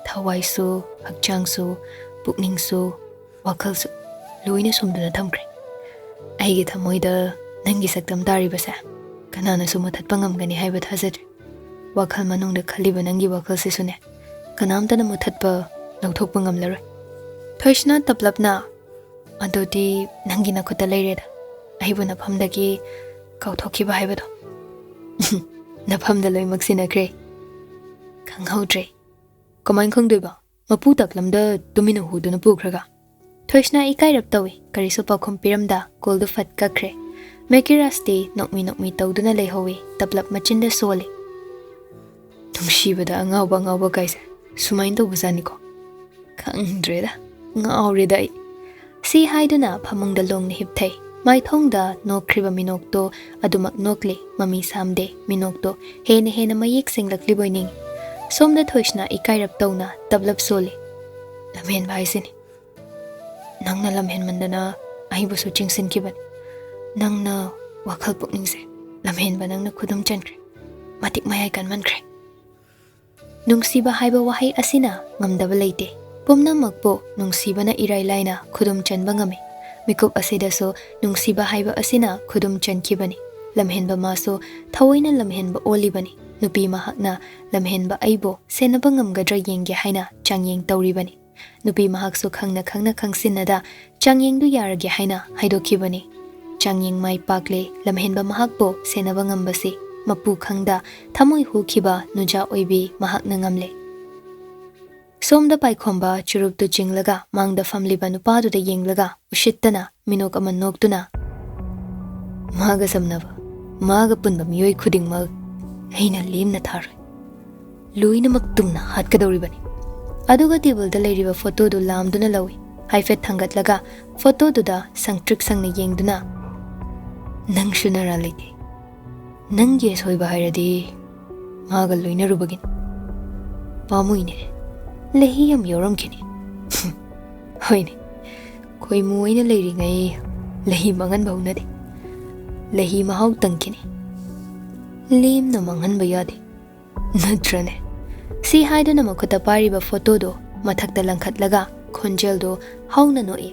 ꯊꯋꯥꯏꯁꯨ, ꯍꯛꯆꯥꯡꯁꯨ, ꯄꯨꯛꯅꯤꯡꯁꯨ, ꯋꯥꯈꯜꯁꯨ ꯂꯣꯏꯅ ꯁꯨꯝꯗꯨꯅ ꯊꯝꯈ꯭ꯔꯦ꯫ ꯑꯩꯒꯤ ꯊꯃꯣꯏꯗ ꯅꯪꯒꯤ ꯁꯛꯇꯝ ꯇꯥꯔꯤꯕꯁꯦ ꯀꯅꯥꯅꯁꯨ ꯃꯨꯊꯠꯄ ꯉꯝꯒꯅꯤ ꯍꯥꯏꯕ ꯊꯥꯖꯗ꯭ꯔꯦ꯫ ꯋꯥꯈꯜ ꯃꯅꯨꯡꯗ ꯈꯜꯂꯤꯕ ꯅꯪꯒꯤ ꯋꯥꯈꯜꯁꯤꯁꯨꯅꯦ, ꯀꯅꯥꯝꯇꯅ ꯃꯨꯊꯠꯄ, ꯂꯧꯊꯣꯛꯄ ꯉꯝꯂꯔꯣꯏ꯫ ꯊꯣꯏꯁꯅꯥ ꯇꯞꯂꯞꯅ, "ꯑꯗꯨꯗꯤ ꯅꯪꯒꯤ ꯅꯈꯨꯠꯇ ꯂꯩꯔꯦꯗ꯫ ꯑꯩꯕꯨ ꯅꯐꯝꯗꯒꯤ ꯀꯥꯎꯊꯣꯛꯈꯤꯕ ꯍꯥꯏꯕꯗꯣ꯫" "ꯅꯐꯝꯗ ꯂꯣꯏꯅꯃꯛ ꯁꯤꯟꯅꯈ꯭ꯔꯦ꯫" "ꯈꯪꯍꯧꯗ꯭ꯔꯦ꯫" "ꯀꯃꯥꯏꯅ ꯈꯪꯗꯣꯏꯕ? ꯃꯄꯨ ꯇꯥꯛꯂꯝꯗ ꯇꯨꯃꯤꯟꯅ ꯍꯨꯗꯨꯅ ꯄꯨꯈ꯭ꯔꯒ?" ꯊꯣꯏꯁꯅꯥ ꯏꯀꯥꯏꯔꯞ ꯇꯧꯏ꯫ ꯀꯔꯤꯁꯨ ꯄꯥꯎꯈꯨꯝ ꯄꯤꯔꯝꯗ ꯀꯣꯜꯗꯨ ꯐꯠ ꯀꯛꯈ꯭ꯔꯦ꯫ ꯃꯦꯀꯤꯔꯥꯁꯇꯤ ꯅꯣꯛꯃꯤ ꯅꯣꯛꯃꯤ ꯇꯧꯗꯨꯅ ꯂꯩꯍꯧꯏ꯫ ꯇꯞꯂꯞ ꯃꯆꯤꯟꯗ ꯁꯣꯜꯂꯤ꯫ "ꯅꯨꯡꯁꯤꯕꯗ ꯑꯉꯥꯎꯕ ꯑꯉꯥꯎꯕ ꯀꯥꯏꯁꯦ ꯁꯨꯃꯥꯏꯅ ꯇꯧꯕꯖꯥꯠꯅꯤꯀꯣ꯫ ꯈꯪꯗ꯭ꯔꯦꯗ, ꯉꯥꯎꯔꯦꯗ ꯑꯩ꯫" ꯁꯤ ꯍꯥꯏꯗꯨꯅ ꯐꯃꯨꯡꯗ ꯂꯣꯡꯅ ꯍꯤꯞꯊꯩ꯫ ꯃꯥꯏꯊꯣꯡꯗ ꯅꯣꯛꯈ꯭ꯔꯤꯕ ꯃꯤꯅꯣꯛꯇꯣ ꯑꯗꯨꯃꯛ ꯅꯣꯛꯂꯤ꯫ ꯃꯃꯤ ꯁꯥꯝꯗꯦ꯫ ꯃꯤꯅꯣꯛꯇꯣ ꯍꯦꯟꯅ ꯍꯦꯟꯅ ꯃꯌꯦꯛ ꯁꯦꯡꯂꯛꯂꯤꯕꯣꯏ ꯅꯤꯡꯏ꯫ ꯁꯣꯝꯗ ꯊꯣꯏꯁꯅꯥ ꯏꯀꯥꯏꯔꯞ ꯇꯧꯅ ꯇꯞꯂꯞ ꯁꯣꯜꯂꯤ꯫ "ꯂꯝꯍꯦꯟꯕ ꯍꯥꯏꯁꯤꯅꯤ꯫ ꯅꯪꯅ ꯂꯝꯍꯦꯟꯃꯟꯗꯅ ꯑꯩꯕꯨꯁꯨ ꯆꯤꯡꯁꯤꯟꯈꯤꯕꯅꯤ꯫ ꯅꯪꯅ ꯋꯥꯈꯜ ꯄꯨꯛꯅꯤꯡꯁꯦ ꯂꯝꯍꯦꯟꯕ ꯅꯪꯅ ꯈꯨꯗꯨꯝ ꯆꯟꯈ꯭ꯔꯦ꯫ ꯃꯇꯤꯛ ꯃꯌꯥꯏ ꯀꯟꯃꯟꯈ꯭ꯔꯦ꯫" ꯅꯨꯡꯁꯤꯕ ꯍꯥꯏꯕ ꯋꯥꯍꯩ ꯑꯁꯤꯅ ꯉꯝꯗꯕ ꯂꯩꯇꯦ꯫ ꯄꯨꯝꯅꯃꯛꯄꯨ ꯅꯨꯡꯁꯤꯕꯅ ꯏꯔꯥꯏ ꯂꯥꯏꯅ ꯈꯨꯗꯨꯝ ꯆꯟꯕ ꯉꯝꯃꯤ꯫ ꯃꯤꯀꯨꯞ ꯑꯁꯤꯗꯁꯨ ꯅꯨꯡꯁꯤꯕ ꯍꯥꯏꯕ ꯑꯁꯤꯅ ꯈꯨꯗꯨꯝ ꯆꯟꯈꯤꯕꯅꯤ꯫ ꯂꯝꯍꯦꯟꯕ ꯃꯥꯁꯨ ꯊꯑꯣꯏꯅ ꯂꯝꯍꯦꯟꯕ ꯑꯣꯜꯂꯤꯕꯅꯤ꯫ ꯅꯨꯄꯤ ꯃꯍꯥꯛꯅ ꯂꯝꯍꯦꯟꯕ ꯑꯩꯕꯨ ꯁꯦꯟꯅꯕ ꯉꯝꯒꯗ꯭ꯔꯥ ꯌꯦꯡꯒꯦ ꯍꯥꯏꯅ ꯆꯥꯡꯌꯦꯡ ꯇꯧꯔꯤꯕꯅꯤ꯫ ꯅꯨꯄꯤ ꯃꯍꯥꯛꯁꯨ ꯈꯪꯅ ꯈꯪꯅ ꯈꯪꯁꯤꯟꯅꯗ ꯆꯥꯡꯌꯦꯡꯗꯨ ꯌꯥꯔꯒꯦ ꯍꯥꯏꯅ ꯍꯥꯏꯗꯣꯛꯈꯤꯕꯅꯤ꯫ ꯆꯥꯡꯌꯦꯡ ꯃꯥꯏ ꯄꯥꯛꯂꯦ꯫ ꯂꯝꯍꯦꯟꯕ ꯃꯍꯥꯛꯄꯨ ꯁꯦꯟꯅꯕ ꯉꯝꯕꯁꯤ ꯃꯄꯨ ꯈꯪꯗ ꯊꯃꯣꯏ ꯍꯨꯈꯤꯕ ꯅꯨꯖꯥ ꯑꯣꯏꯕꯤ ꯃꯍꯥꯛꯅ ꯉꯝꯂꯦ꯫ ꯁꯣꯝꯗ ꯄꯥꯏꯈꯣꯝꯕ ꯆꯨꯔꯨꯞꯇꯨ ꯆꯤꯡꯂꯒ ꯃꯥꯡꯗ ꯐꯝꯂꯤꯕ ꯅꯨꯄꯥꯗꯨꯗ ꯌꯦꯡꯂꯒ ꯎꯁꯤꯠꯇꯅ ꯃꯤꯅꯣꯛ ꯑꯃ ꯅꯣꯛꯇꯨꯅ, "ꯃꯥꯒ ꯆꯝꯅꯕ, ꯃꯥꯒ ꯄꯨꯟꯕ ꯃꯤꯑꯣꯏ ꯈꯨꯗꯤꯡꯃꯛ ꯑꯩꯅ ꯂꯦꯝꯅ ꯊꯥꯔꯣꯏ꯫ ꯂꯣꯏꯅꯃꯛ ꯇꯨꯝꯅ ꯍꯥꯠꯀꯗꯧꯔꯤꯕꯅꯤ꯫" ꯑꯗꯨꯒ ꯇꯦꯕꯜꯗ ꯂꯩꯔꯤꯕ ꯐꯣꯇꯣꯗꯨ ꯂꯥꯝꯗꯨꯅ ꯂꯧꯏ꯫ ꯍꯥꯏꯐꯦꯠ ꯊꯥꯡꯒꯠꯂꯒ ꯐꯣꯇꯣꯗꯨꯗ ꯁꯪꯇ꯭ꯔꯤꯛ ꯁꯪꯅ ꯌꯦꯡꯗꯨꯅ, "ꯅꯪꯁꯨ ꯅꯔꯥ ꯂꯩꯇꯦ꯫ ꯅꯪꯒꯤ ꯑꯁꯣꯏꯕ ꯍꯥꯏꯔꯗꯤ ꯃꯥꯒ ꯂꯣꯏꯅꯔꯨꯕꯒꯤꯅꯤ꯫ ꯄꯥꯝꯃꯨꯏꯅꯦ, ꯂꯩꯍꯤ ꯌꯥꯝ ꯌꯥꯎꯔꯝꯈꯤꯅꯤ꯫" "ꯍꯣꯏꯅꯦ, ꯈꯣꯏꯃꯨ ꯑꯣꯏꯅ ꯂꯩꯔꯤꯉꯩ ꯂꯩꯍꯤ ꯃꯥꯡꯍꯟꯕ ꯍꯧꯅꯗꯦ꯫ ꯂꯩꯍꯤ ꯃꯍꯥꯎ ꯇꯪꯈꯤꯅꯤ꯫ ꯂꯦꯝꯅ ꯃꯥꯡꯍꯟꯕ ꯌꯥꯗꯦ꯫ ꯅꯠꯇ꯭ꯔꯅꯦ?" ꯁꯤ ꯍꯥꯏꯗꯨꯅ ꯃꯈꯨꯠꯇ ꯄꯥꯏꯔꯤꯕ ꯐꯣꯇꯣꯗꯣ ꯃꯊꯛꯇ ꯂꯪꯈꯠꯂꯒ ꯈꯣꯟꯖꯦꯜꯗꯣ ꯍꯧꯅ ꯅꯣꯛꯏ꯫